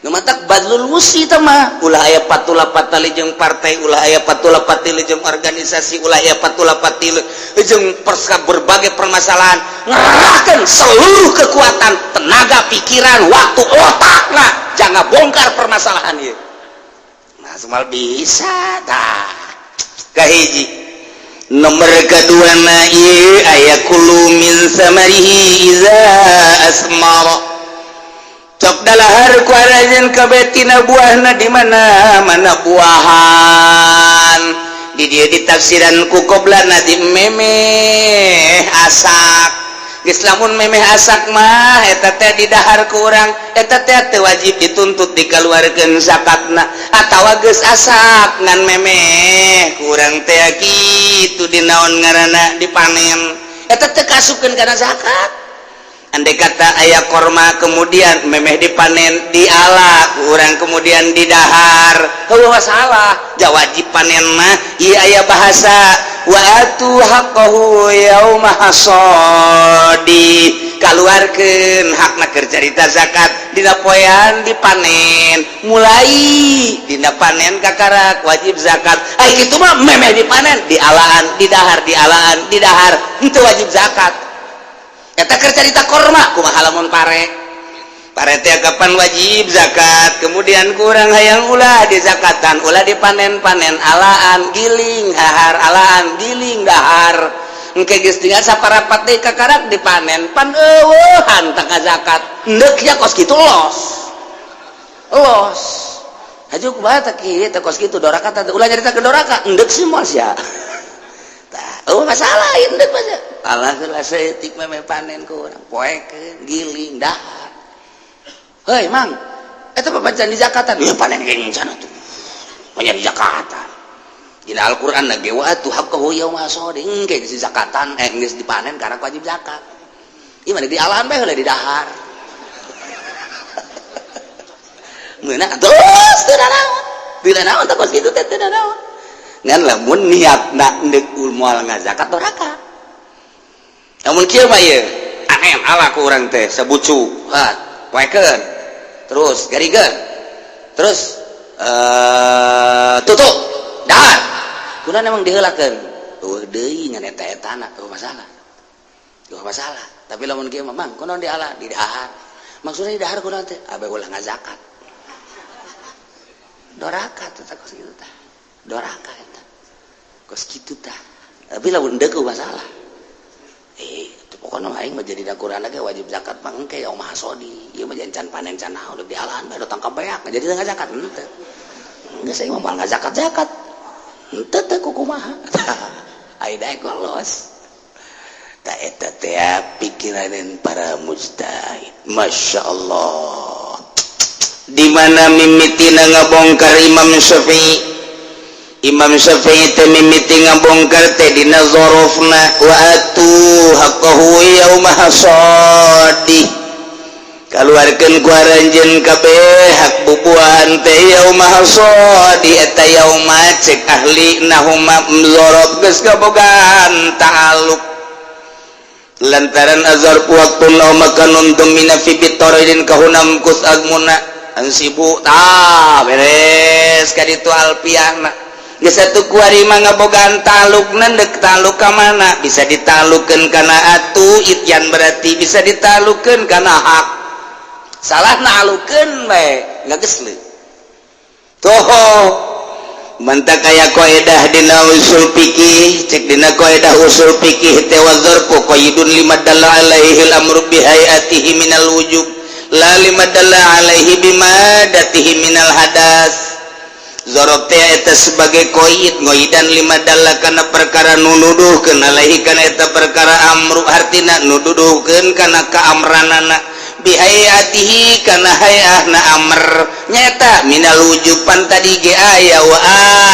Speaker 2: Nu matak badlul wusi teh mah ulah aya patula patali jeung partai, ulah aya patula patili jeung organisasi, ulah aya patula patili jeung perska berbagai permasalahan. Ngerahkan seluruh kekuatan, tenaga, pikiran, waktu, otak lah, jangan bongkar permasalahan ieu. Nah, semua bisa. Tah, kahiji. Nomor kedua na ieu aya kulu min samarihi iza asmara, cok dalahar ku aranjeun kabeh tina buahna di mana mana buahan. Di dieu ditafsiran ku qoblana di memeh asak. Geus lamun memeh asak mah eta teh didahar ku urang, eta teh teu wajib dituntut dikeluarkeun zakatna. Atawa geus asak ngan memeh ku urang teh kitu dinaon ngaranna dipanen, eta teh kasupkeun kana zakat. Andai kata aya korma kemudian memeh dipanen, diala ku urang kemudian didahar, heueuh masalah ja wajib panen mah. Ieu aya bahasa wa atu haqqahu yauma hasadi, kaluarkeun hakna keur carita zakat dina poean dipanen, mulai dina panen kakarak wajib zakat. Ai kitu mah memeh dipanen, dialaan, didahar, dialaan, didahar, henteu wajib zakat. Eta keur carita korma. Kumaha lamun pare? Pare teh kapan wajib zakat? Kemudian kurang hayang ulah di zakatan, ulah dipanen-panen, alaan giling dahar, alaan giling dahar, engke geus tinggal saparapat deui kakarak dipanen, pan eueuhan teu zakat. Endek ya kos kitu, los los haju kumaha teh kieu teh kos kitu doraka teh, ulah nyarita ke doraka. Endek sih moal sia. Tah eueuh masalah endek mah. Alah heula saeutik memeh panen ku urang poekeun giling dahar. Hei mang, eta papancan di zakatan. Ya panen geuning sana tuh. Banyak di zakatan. Dina Al-Qur'an lagi wa atu haqqahu yauma hasadi. Engke geus di zakatan, geus dipanen karena wajib zakat. Ieu mah di alaan bae heula di dahar. Meunang terus teu naon. Teu naon teh kos kitu teh teu naon. Ngan lamun niatna deuk moal ngazakat doraka. Lamun kieu mah ieu, panen ala ku urang teh sabucu. Ha, poekeun. Terus garingkeun. Terus tutup dahar. Kunaon emang diheulakeun? Eueuh deui ngan eta etana eueuh masalah. Eueuh masalah. Tapi lamun kieu mah mang kunaon diala di dahar. Maksudna di dahar kunaon teh? Abe ulah ngazakat. Doraka teh kos kitu tah. Doraka eta. Kos kitu tah. Tapi lamun deuk masalah. Pokoknya aing mah jadi dakuran lagi wajib zakat mah engke yauma hasadi. Ieu mah can panen can naon udah dialaan bae tangkap beak jadi teu ngazakat henteu. Geus aing mah moal ngazakat-zakat. Henteu teh kumaha. Ai daek los. Ta eta teh pikiranan para mujtahid. Masya Allah. Di mana mimitina ngabongkar Imam Syafi'i? Imam Syafi'i teh mimiti ngabongkar teh dina zorofna wa atu haqqahu yauma hasadi, kaluarkeun ku aranjeun kabeh hak bubuahan teh yauma hasadi. Eta yauma cek ahli nahuma zorof geus kabogaan ta'alluq lantaran azarfu waktun aw makanun dumina fi bitoridin kahunam kus agmuna ansibu tah beres ka ditu alpiahna. Geus satu kuari mah ngabogaan talukna deuk taluk ka mana? Bisa ditalukeun kana atu ityan, berarti bisa ditalukeun kana hak. Salah nalukeun bae ngageus leuh. Toho mantak aya kaidah dina usul fikih, cek dina kaidah usul fikih teh wadzarfu qaidun lima dalla alaihi al-amru bi hayatihi minal wujub la lima dalla alaihi bimadatihi minal hadas. Zorof teh eta sebagai koid ngoidan lima dalla kana perkara nunuduhkeun alaihi kana eta perkara amru, hartina nududuhkeun kana kaamranana bihayatihi kana hayahna amr nyata minal wujuban. Tadi ge aya wa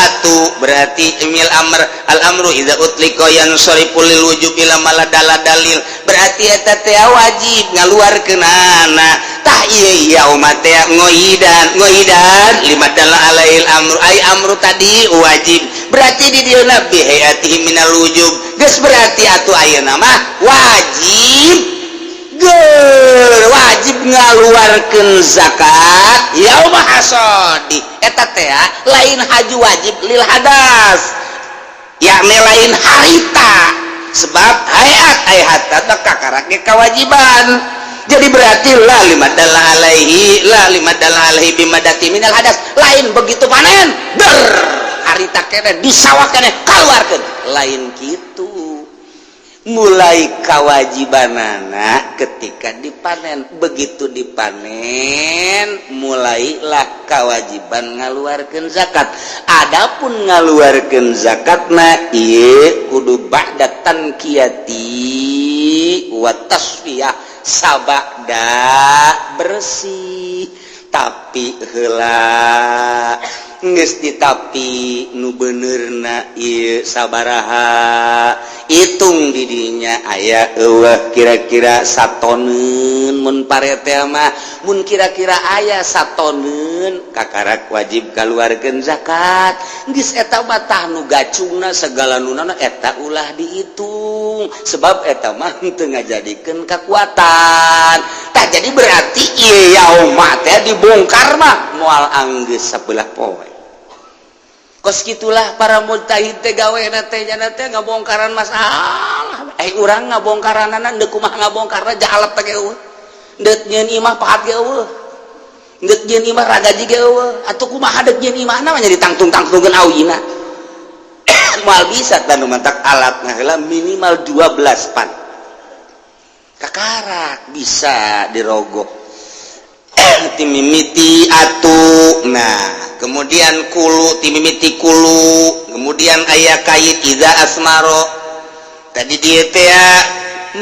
Speaker 2: atu, berarti imil amr al amru idza utliqa yansarifu lil wujub ila maladala dalil, berarti eta teh wajib ngaluarkeunana. Tah ieu yauma teh ngoidan ngoidan lima dalla alaihil amru, ai amru tadi wajib, berarti di dieu bihayatihi minal wujub geus, berarti atuh ayeuna mah wajib ger wajib ngaluarkeun zakat yauma hasadi. Eta teh lain haju wajib lil hadas, yakni lain harita, sebab hayat ay hatta teh kakarak ge kewajiban. Jadi berarti la lima dalla alaihi la lima dalla alaihi bimadati minal hadas, lain begitu panen ber harita kene di sawah kene kaluarkeun, lain gitu. Mulai kewajibanana ketika dipanen. Begitu dipanen, mulailah kewajiban ngaluarkan zakat. Adapun ngaluarkan zakatna ieu kudu ba'da tanqiyati wa tasfiyah, sabada bersih. Tapi heula geus ditapi, nu benerna ieu sabaraha, hitung didinya aya euweuh kira-kira satoneun. Mun pare teh mah, mun kira-kira aya satoneun, kakarak wajib kaluarkeun zakat. Geus eta mah tah nu gacungna segala nunana eta ulah dihitung, sebab eta mah teu ngajadikeun kekuatan. Tah, jadi berarti ieu yauma teh dibongkar mah moal anggeus sabelah poe. Kos gitulah para mujtahid teh gawe teh, nya teh ngabongkaran masalah. Eh, urang ngabongkaranana deuk kumaha ngabongkarna? Jalep teh euweuh, deuk nyieun imah pahat ge euweuh, deuk nyieun imah ragaji ge euweuh. Atuh kumaha deuk nyieun imahna mah ditangtung-tangtungkeun awina, moal bisa. Tah, nu mantak alat heula minimal 12 pan kakarak bisa dirogoh timimiti atuh. Nah, kemudian kulu, timimiti kulu, kemudian aya kait idza asmaro. Tadi dia teh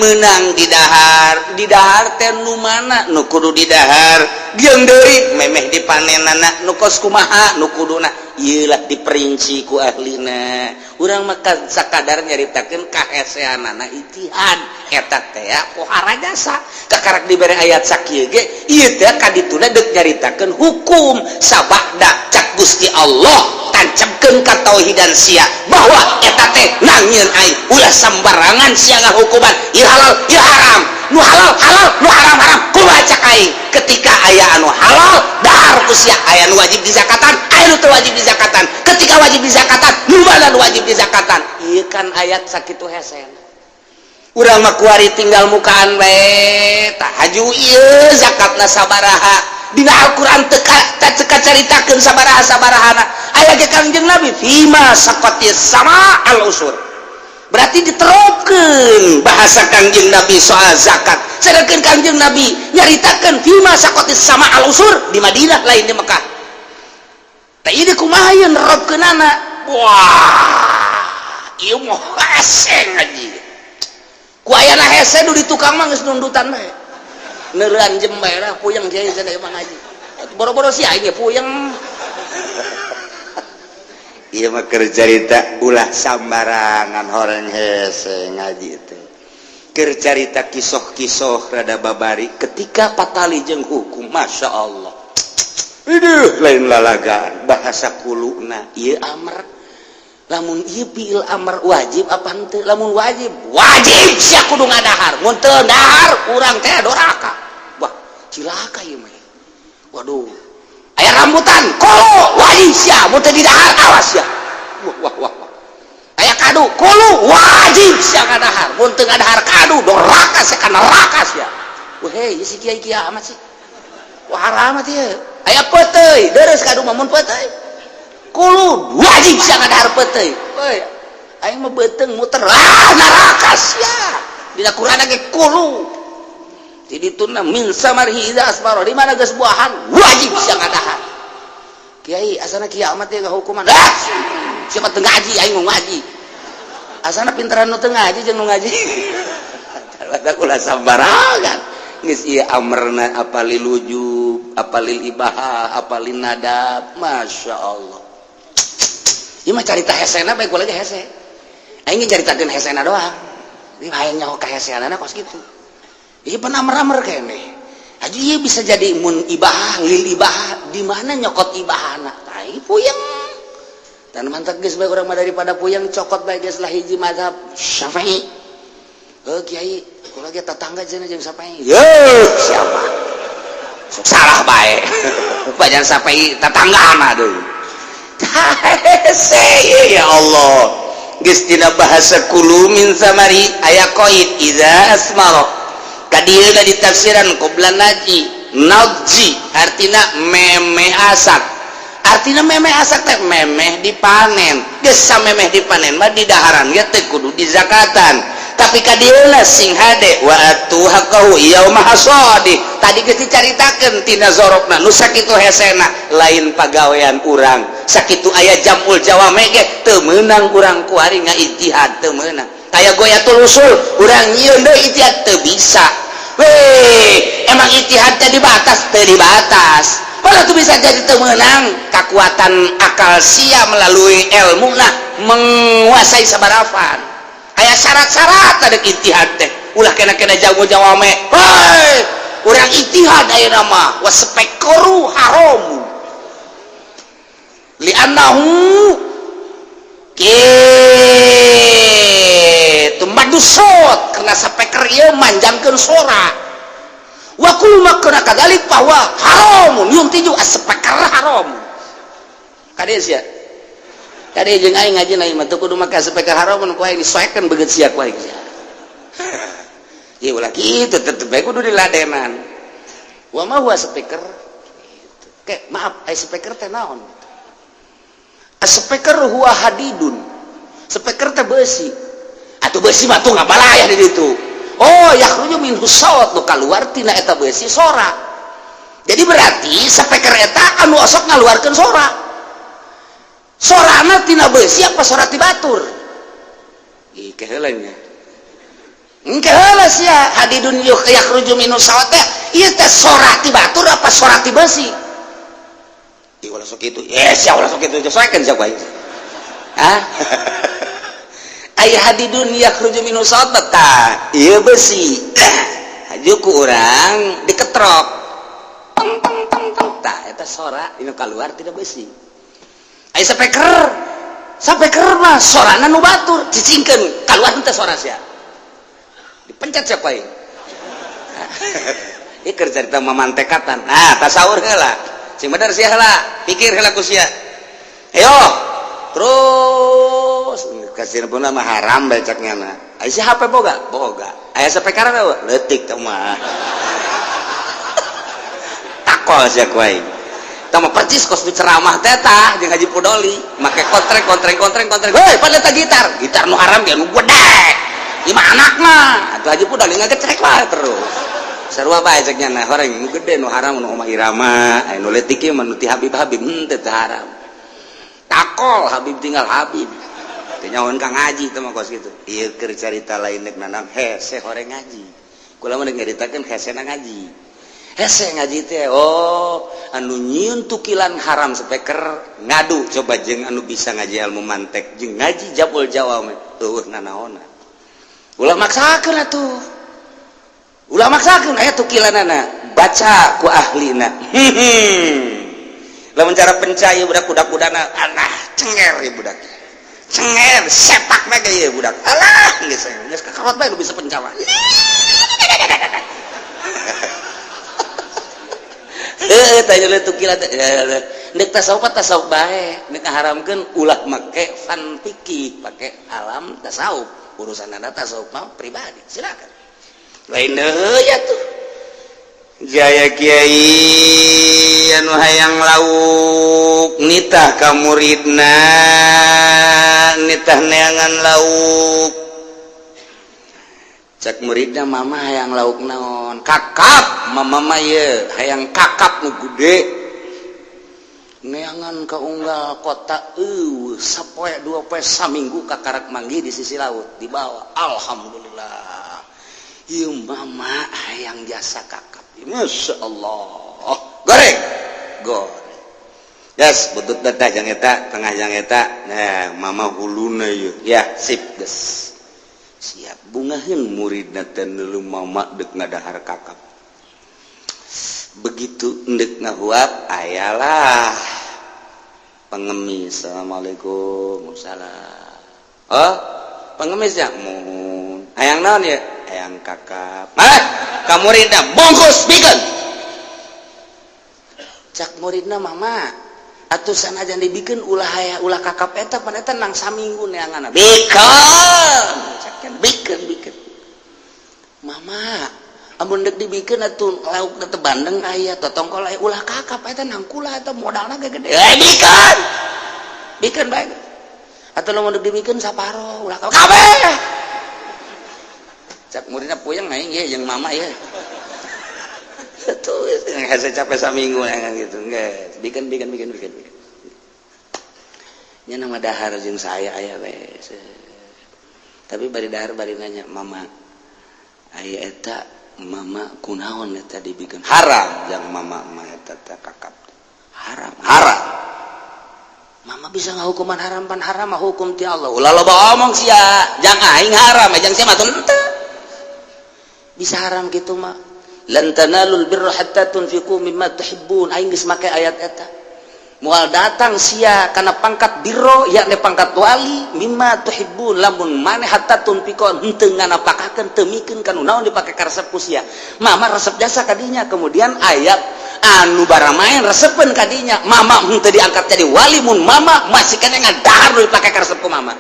Speaker 2: menang didahar. Didahar teh nu mana nu kudu didahar, jeung deui memeh dipanenana nu kos kumaha nu kuduna, ieu lah diperinci ku ahlina. Urang mah sakadar nyaritakeun kaheseanana ijtihad eta teh pohara jasa. Kakarak dibere ayat sakieu ge, ieu teh kadituna deuk nyaritakeun hukum sabada cak Gusti Allah, tancapkeun katauhidan sia bahwa eta teh nangieun aing, ulah sembarangan sia ngahukuman ieu halal, ieu haram. Nu halal halal, nu haram haram. Kumaha cak aing? Ketika aya anu halal, dahar ku sia. Aya nu wajib dizakatan, aya nu teu wajib dizakatan. Ketika wajib dizakatan, nu mana nu wajib dizakatan? Ieu kan ayat sakitu hesen. Urang mah kuari tinggal mukaan bae. Tah, haju ieu zakatna sabaraha? Dina Al-Qur'an teu teu caritakeun sabaraha sabarahana. Aya ge Kangjeng Nabi, fima saqatis sama al usur, berarti diterapkeun bahasa Kangjeng Nabi soal zakat. Sedangkan Kangjeng Nabi nyaritakeun fima saqatis sama al usur di Madinah, lain di Mekah. Tah, ieu kumaha ieu nerapkeunana? Wah, ieu mah hese ngaji ku ayana hese. Nu di tukang mah geus nundutan bae, neureun jem bae lah. Puyeng kiai cenah mah ngaji, boro-boro si aing ge puyeng. Ieu mah keur carita, ulah sambarangan horeng hese ngaji teh. Keur carita kisoh-kisoh rada babari ketika patali jeung hukum. Masya Allah. Iduh, lain lalagaan bahasa kuluna ieu amr. Lamun ieu fiil amr, wajib apa henteu? Lamun wajib, wajib sia kudu ngadahar. Mun teu dahar, urang teh doraka. Wah, cilaka ieu mah. Waduh, aya rambutan kulu, wajib sia. Mun teu didahar, awas sia. Wah wah wah wah. Aya kadu kulu, wajib sia ngadahar. Mun teu ngadahar kadu, doraka sia, ka neraka sia. Wah, hei, si kiai kiamat sih. Wah, haramat ieu. Aya peuteuy deres, kadu mah mun peuteuy kulu, wajib sia ngadahar peuteuy. Woi, aing mah beuteung muter, ah, neraka sia. Dina Quran ge kulu di dituna min samarihi idza asmara, di mana geus buahan, wajib sia ngadahar. Kiai, asana kiamat ya hukuman. Ah, siapa teu ngaji? Aing mau ngaji, asana pintaran nu teu ngaji jeung nu ngaji. Ulah sambarangan. Geus ieu amrna apa lil wujub, apa lil ibaha, apa lin nadab. Masya Allah, ieu mah carita hesena bae. Lagi hese, aing caritakeun hesena doang. Ieu hayang nyaho kaheseanana kos kitu. Ieu pan amr-amr keneh. Haji, ieu bisa jadi mun ibahah, lil ibahah, di mana nyokot ibahana? Tai puyeng dan mantap. Geus bae urang mah, daripada puyeng, cokot bae geus lah hiji mazhab Syafi'i. Oh kiai, kula ge tetangga cenah jeung Syafi'i. Ye, siapa? Sok salah bae. Banyak Syafi'i tetanggana deui. Ya Allah. Geus dina bahasa kulu min samari aya qaid idza asmara. Kadieuna ditafsiran qabla naji nadji, artina meme asak. Artina meme asak teh memeh dipanen. Geus samemeh dipanen mah di daharan ge teh kudu dizakatan. Tapi kadieuna sing hade wa atu haqqahu yauma hasadi. Tadi geus dicaritakeun tina zorokna nu sakitu hesena lain pagawean urang. Sakitu aya jamul jawame ge teu meunang urang kuari ngaijtihad, teu meunang. Aya goyatul usul urang nyieun deui ijtihad teu bisa. Weh, emang ijtihad teh dibatas, teu dibatas. Malah tuh bisa jadi teu meunang kekuatan akal sia melalui ilmu nah menguasai sabarafan. Aya syarat-syarat ada ijtihad teh. Ulah kena-kena jago jawame. Hei, urang ijtihad ayeuna mah waspekoru haram. Li'annahu kitu madusot karena speaker ieu manjangkeun sora. Wa kullu ma kana kadzalik bahwa haramun yuntiju as-speaker haram. Kade sia. Kade jeung aing ngaji na mah teu kudu make speaker haram ku aing disoekeun beungeut sia ku aing sia. Ieu ulah kitu tetep bae kudu diladenan. Wa ma huwa speaker? Gitu. Kayak maaf, ai speaker teh naon? Speaker huwa hadidun. Speaker teh besi. Atuh besi mah tuh ngabalayah di ditu. Oh, yakhruju minhu saut, nu kaluar tina eta besi sora. Jadi berarti speaker eta anu osok ngaluarkeun sora. Sorana tina besi apa sora ti batur? Ih, keheula nya. Engke heula sia hadidun yakhruju minhu saut teh ieu teh sora ti batur apa sora ti besi? Ih, ulah sok kitu. Eh, sia ulah sok kitu, soekeun sia ku aing. Hah? Aya hadidun yakhruju minhu saut tah ieu besi. Haju ku urang diketrok. Tong tong tong tong tah eta sora inu kaluar tina besi. Aya speaker. Speaker mah sorana nu batur, cicingkeun kaluar teh sora sia. Dipencet sia ku aing. Ieu keur carita mamantekatan. Nah, tasawur heula. Sing bener sia heula, pikir heula ku sia. Ayo, terus kasih pun mah haram becaknya na. Aya si HP boga? Boga. Aya speaker teh leutik teh mah. Takol sia ku aing. Tah mah percis kos ceramah teh tah jeung Haji Pudoli, make kontreng kontreng kontreng kontreng. Heuy, pada eta gitar. Gitar nu haram ge nu gede. Ieu mah anakna. Atuh Haji Pudoli ngagecrek wae terus. Sarua bae cek nya horeng nu gede nu haram nu Oma Irama, aya nu leutik ieu mah nu ti Habib Habib henteu teu haram. Takol Habib tinggal Habib. Teu nyahoan ka ngaji teh mah kos kitu. Ieu keur carita lain nek nanam hese horeng ngaji. Kula mah nyaritakeun hesena ngaji. Hese ngaji teh oh anu nyieun tukilan haram speaker ngadu coba jeung anu bisa ngaji ilmu mantek jeung ngaji jabul jawame eueuh nanaona. Ulah maksakeun atuh. Ulah maksakeun aya tukilanana baca ku ahlina. Lamun cara pencaya budak kuda-kudana alah cenger ieu budak. Cenger sepak bae ieu budak. Alah geus geus kakarot bae nu bisa pencawa. Heuh tanya le tukilan teh. Nek tasawuf tasawuf bae, nek ngaharamkeun ulah make fan fikih, pake alam tasawuf. Urusanana tasawuf mah pribadi, silakan. Lain deui atuh. Jaya kiai anu hayang lauk nitah ka muridna, nitah neangan lauk. Cek muridna mama hayang lauk naon? Kakap, mama mah ieu hayang kakap nu gede. Neangan ka unggal kota eueuh sapoe dua poe saminggu kakarak manggih di sisi laut dibawa. Alhamdulillah. Ieu mama hayang jasa kakap. Masya Allah. Goreng. Goreng. Gas butut datah jang eta, tengah jang eta. Nah, mama huluna ieu. Ya, sip geus. Siap bungaheun muridna teh neuleuh mama deuk ngadahar kakap. Begitu endek ngahuap ayalah pengemis. Assalamualaikum. Salam. Oh, pengemis ya? Mohon. Hayang naon ya? Hayang kakap. Ah, ka muridna bungkus bikeun. Cak muridna mama, atuh sanajan dibikeun ulah haya ulah kakap eta pan eta nang saminggu neanganna. Bikeun. Cak bikeun bikeun. Mama, amun dek dibikeun atuh lauk teh bandeng aya totongkol aya ulah kakap eta nang kula eta modalna ge gede. Eh bikeun. Bikeun bae. Atuh lamun dek dibikeun saparo ulah kakap. Kabeh.
Speaker 1: Cak muridna, "Puyeng aing ye jeung mama ye." Tuh, hese capek saminggu gitu. Geus, bikin bikin bikin bikin bikin. Nya nama dahar jeung saya aya we. Tapi bari dahar bari nanya, "Mama, aya eta mama kunaon eta dibikin haram jang mama mah eta teh kakap haram haram. Mama bisa ngahukuman haram, pan haram mah hukum ti Allah. Ulah loba omong sia, jang aing haram, jang sia mah teu bisa haram gitu mah. Lan tanalul birra hatta tunfiqu mimma tuhibbun. Aing geus make ayat eta. Moal datang sia kana pangkat birro, yakni pangkat wali, mimma tuhibbun lamun maneh hatta tunfiqu henteu nganapakakeun, teu mikeun kanu naon dipake karesep ku sia. Mama resep jasa kadinya, kemudian ayat anu baramaen resepeun kadinya. Mama henteu diangkat jadi wali mun mama masih kena ngadahar nu dipake karesep ku mama.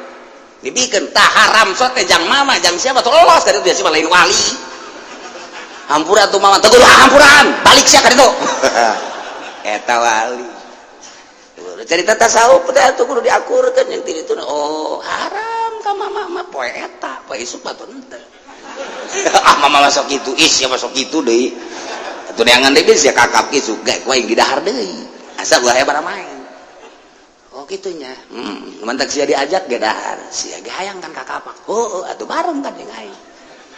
Speaker 1: Dibikeun tah haram sote jang mama, jang siapa tuh lolos dari dia sih lain wali. Hampura tuh mama, teguh hampuran, balik sia ka ditu. Eta wali. Cerita tasawuf teh atuh kudu diakurkeun yang ti ditu. Oh, haram ka mama mah poe eta, poe isuk mah henteu. Ah, mama masuk kitu, ih sia masuk kitu deui. Atuh neangan deui sia kakap kitu, ge ku aing didahar deui. Asa ulah aya main. Oh kitunya. Mantak sia diajak ge dahar. Sia ge hayang kan kakapak. Oh, atuh bareng kan jeung aing.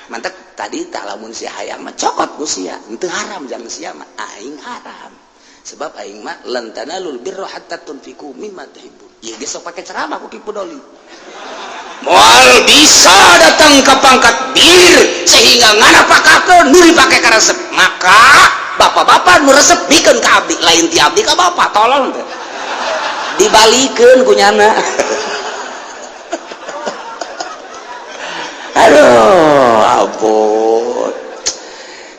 Speaker 1: Mantak tadi tak lamun sia hayang mah cokot ku sia. Henteu haram jang sia mah, aing haram. Sebab aing mah lan tanalul birra hatta tunfiqu mimma tuhibbun. Ieu geus sok pake ceramah ku Ki Pudoli. Moal bisa datang ke pangkat bir sehingga nganapakakeun nu dipake karesep. Maka bapak-bapak nu resep bikeun ka abdi, lain ti abdi ka bapak, tolong teh. Dibalikeun ku nyana. Aduh, ampun.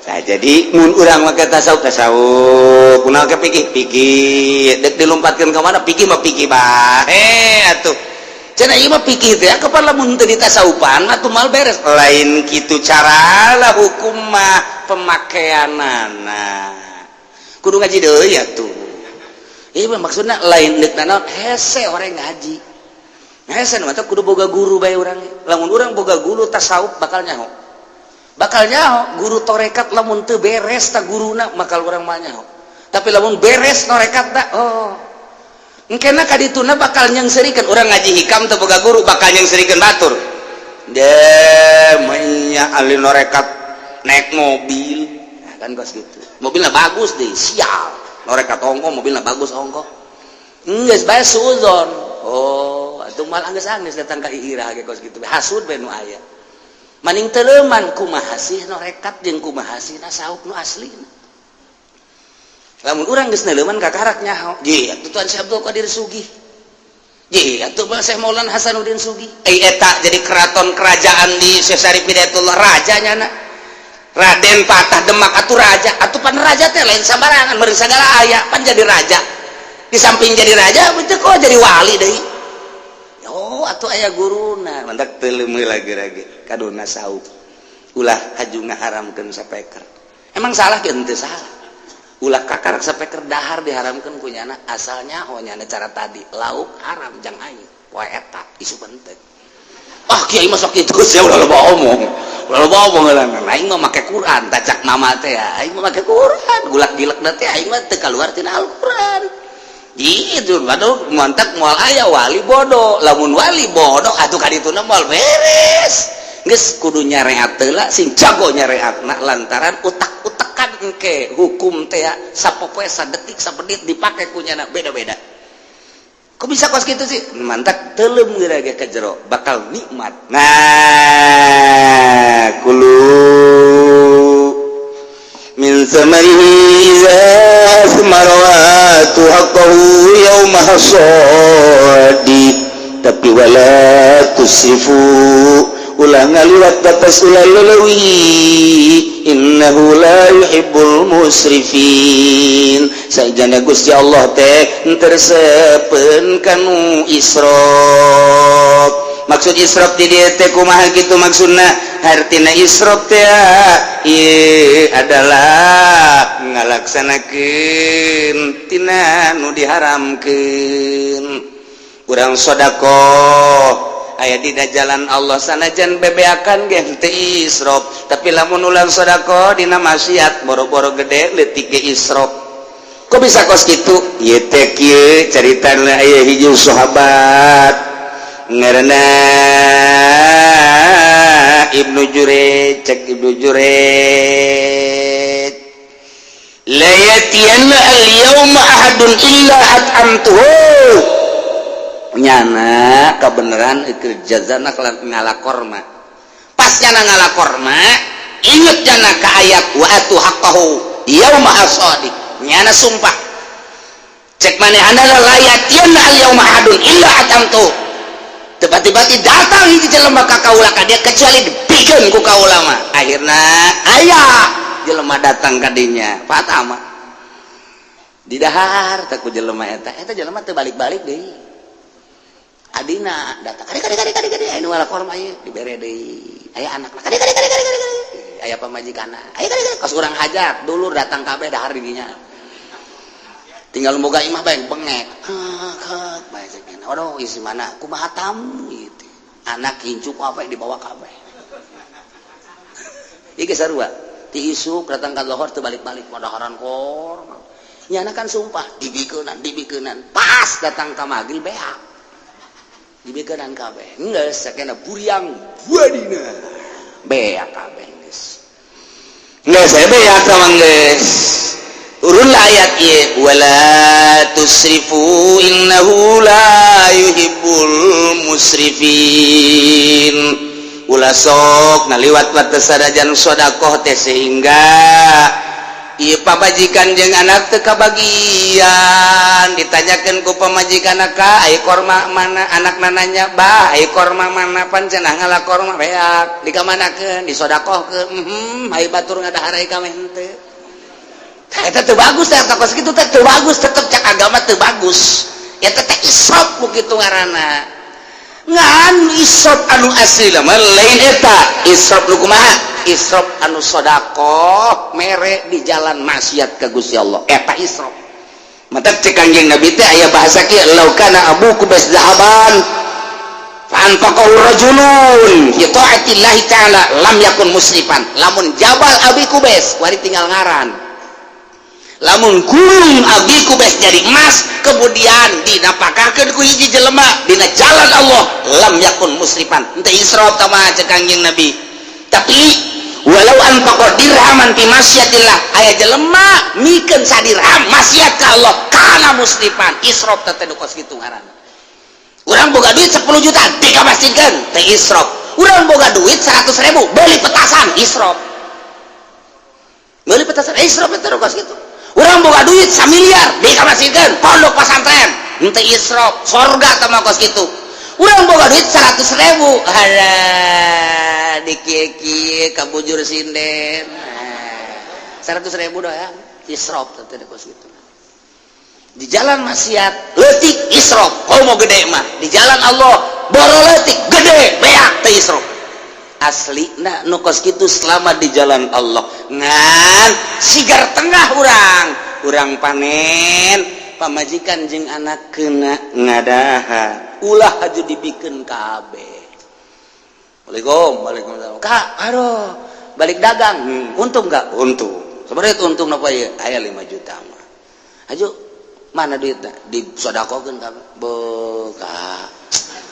Speaker 1: Nah, jadi mun urang make tasawuf tasawuf, kunaon ke pikir pikir, dek dilompatkeun ka mana pikir mah pikir bae atuh. Cenah ieu mah pikir teh kapan lamun teu ditasawufan mah tuh mal beres. Lain kitu cara lah hukum mah pemakaianana. Kudu ngaji deui atuh. Ieu mah maksudna lain deuk nanaon hese orang ngaji. Hese mah kudu boga guru bae urang. Lamun urang boga guru tasawuf bakal nyaho. Bakal nyaho guru torekat lamun teu beres ta guruna bakal urang mah nyaho. Tapi lamun beres torekat ta, oh. Engkena kadituna bakal nyengserikan urang ngaji hikam teu boga guru bakal nyengserikan batur. De menya ahli norekat naik mobil. Nah, kan kos gitu. Mobilnya bagus deh, sial. Norekat ongko, mobilnya bagus ongko. Geus bae suudzon. Oh, atuh mal anggeus-anggeus datang ka iirah ge kos kitu. Hasud bae nu aya. Maning teleuman kumaha sih norekat jeung kumaha sih tasawuf nu aslina. Lamun urang geus neuleuman kakarak nyaho. Ji, atuh Tuan Syekh Abdul Qadir sugih. Ji, atuh Syekh Maulana Hasanuddin sugih. Eh eta jadi keraton kerajaan di Syekh Syarif Hidayatullah raja nyana. Raden Patah Demak atuh raja, atuh pan raja teh lain sambarangan meureun sagala aya pan jadi raja. Di samping jadi raja teu kok jadi wali deui. Oh, atuh aya guruna, mantak teu lagi-lagi kaduna saup. Ulah haju ngaharamkeun sapeker. Emang salah ke henteu salah. Ulah kakar sapeker dahar diharamkeun ku nyana asalnya oh nyana cara tadi lauk haram jang aing poe eta isu penting. Ah kiai masuk kitu sia ulah loba omong. Ulah loba omong lah aing mah make Quran tacak mama teh ya. Aing mah make Quran gulak gilek teh aing mah teu kaluar tina Al-Quran. Gitu, waduh, mantak moal aya wali bodoh. Lamun wali bodoh atuh kadituna moal beres. Geus kudu nyareat heula sing jago nyareatna lantaran utak-utakan engke hukum teh sapopoe sadetik sapenit dipake ku nyana beda-beda. Kok bisa kos kitu sih? Mantak teuleum geura ge ka jero bakal nikmat.
Speaker 2: Nah, kulu min samarihi iza asmara wa atu haqqahu yauma hasadi, tapi wala tusrifu, ulah ngaliwat batas, ulah lelewi, innahu la yuhibbul musrifin. Sajana Gusti Allah teh tersepen kanu israf. Maksud israf di dieu teh kumaha kitu maksudna? Hartina israf teh ieu adalah ngalaksanakeun tina nu diharamkeun. Urang sedekah Aya dina jalan Allah sanajan bebeakan ge teu israf, tapi lamun ulang sedekah dina maksiat, boro-boro gede, leutik ge israf. Kok bisa kos kitu? Ieu teh kieu caritana. Aya hiji sahabat ngaranna Ibnu Jurej. Cek Ibnu Jurej, "La yatiyanna al-yawma ahadun illa at'amtuhu." Nyana kebenaran itu jazana ngala korma. Pas nyana ngala korma, inget nyana ke ayat "wa atu haqqahu yauma hasadi". Nyana sumpah, cek manehna, "La yatiyanna al yauma ahadun illa at'amtuhu." Tiba-tiba datang hiji jelema ka kaula ka dia, kecuali dipikeun ku kaula mah. Akhirna aya jelema datang ka dinya, pertama didahar teh ku jelema eta. Eta jelema teu balik-balik deui. Adina datang, "Kade, kade, kade, kade, kade, aya nu ngala korma ieu." Dibere deui. Aya anakna, "Kade, kade, kade, kade, kade." Aya pamajikanna, "Aya, kade, kade." Kos urang hajat, dulur datang kabeh, dahar di dinya. Tinggal boga imah bae bengek hek bae. Cek, "Aduh, isi mana, kumaha tamu ieu?" Anak incu apa dibawa kabeh. Ieu geus sarua ti isuk datang ka lohor, teu balik-balik, madaharan korma. Nyana kan sumpah dibikeunan, dibikeunan. Pas datang ka magrib, beak, dibikeunan kabeh. Geus sakena buriang buadina, beak kabeh. Geus, geus beak sama geus. Turunlah ayat ieu, "Wala tusrifu innahu la yuhibbul musrifin." Ulah sok ngaliwat batas sadajan sodakoh teh, sehingga ieu pamajikan jeung anak teu kabagian. Ditanyakeun ku pamajikan, "Ka, ai korma mana?" Anak nanya, "Bah, ai korma mana?" "Pan cenah ngala korma beak." "Dikamanakeun?" "Disodakohkeun." Ai batur ngadahar, ai kame henteu. Eta teu bagus teh, kos kitu teh teu bagus, tetep cak agama teu bagus. Eta teh israf kitu ngaranna. Ngan israf anu asli mah lain eta. Israf nu kumaha? Israf anu sodakoh mere di jalan maksiat ka Gusti Allah, eta israf. Mata cek Kanjeng Nabi teh aya bahasa kieu, "Lau kana Abu Qubais zahaban fa anfaqahu rajulun fi taatillahi ta'ala lam yakun musrifan." Lamun Jabal Abi Qubais wari tinggal ngaran, lamun gunung Abi Qubais jadi emas, kemudian dinapakahkeun ku hiji jelema dina jalan Allah, lam yakun musrifan, henteu israf tama cek Kanjeng Nabi. Tapi walau anfaqa dirhaman fi masyatillah, aya jelema mikeun sadirham maksiat ka Allah, kana musrifan. Israf teh nu kos kitu ngaranna. Urang boga duit 10 juta, dikamasjidkeun, teh israf. Urang boga duit 100 ribu, beli petasan, israf. Beli petasan israf teh kos kitu. Urang boga duit 1 miliar, dikamasjidkeun pondok pesantren, henteu israf, sorga teh mah kos kitu. Urang boga duit 100 ribu, ada di kieu kabujur sinden 100 ribu doh ya, israf teh kos kitu. Di jalan maksiat leutik israf, mau gede mah. Di jalan Allah boro leutik, gede beak teh israf. Asli nah nu kos kitu selama di jalan Allah. Ngan sigar tengah urang, urang panen, pamajikan jeung anak kena ngadaha, ulah aja dibikin kabeh. "Waalaikum, waalaikumsalam, Kak. Aduh, balik dagang, untung nggak?" "Untung." "Sebenarnya untung apa ya?" "Aya 5 juta mah." "Ayo, mana duitnya?" "Disodakokeun kabeh." "Beka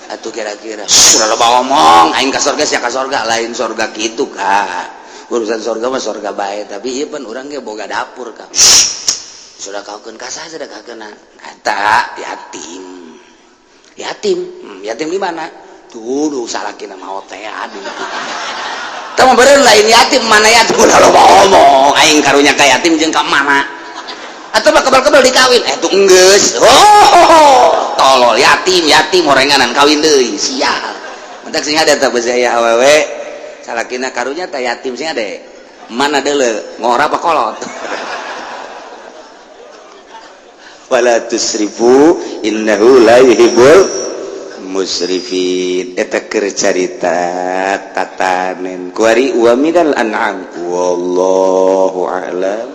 Speaker 2: atuh kira-kira sudah loba ngomong aing ka sorga sia ka sorga." "Lain sorga kitu, Kak. Urusan sorga mah sorga bae, tapi ieu pan urang ge boga dapur, Kak. Sedekahkeun ka saha? Sedekahkeun eta yatim." "Yatim? Yatim di mana tuh?" "Duh, salakina maot teh." "Aduh, teu beureun lain yatim. Mana yatim? Ulah loba ngomong aing karunya ka yatim jeung ka mana atau mah kebal-kebal dikawin." "Eh, tuh enggeus." Oh, tolol. Yatim, yatim orenganan kawin deui, sial. Mentak sing ada teh beusi aya awewe salakina karunya teh yatim, sing ade mana deuleu, ngora apa kolot. Wala tusrifu innahu la yuhibbul musrifin. Eta keur carita tatanen kuari. Wa minal an'am, wallahu a'lam.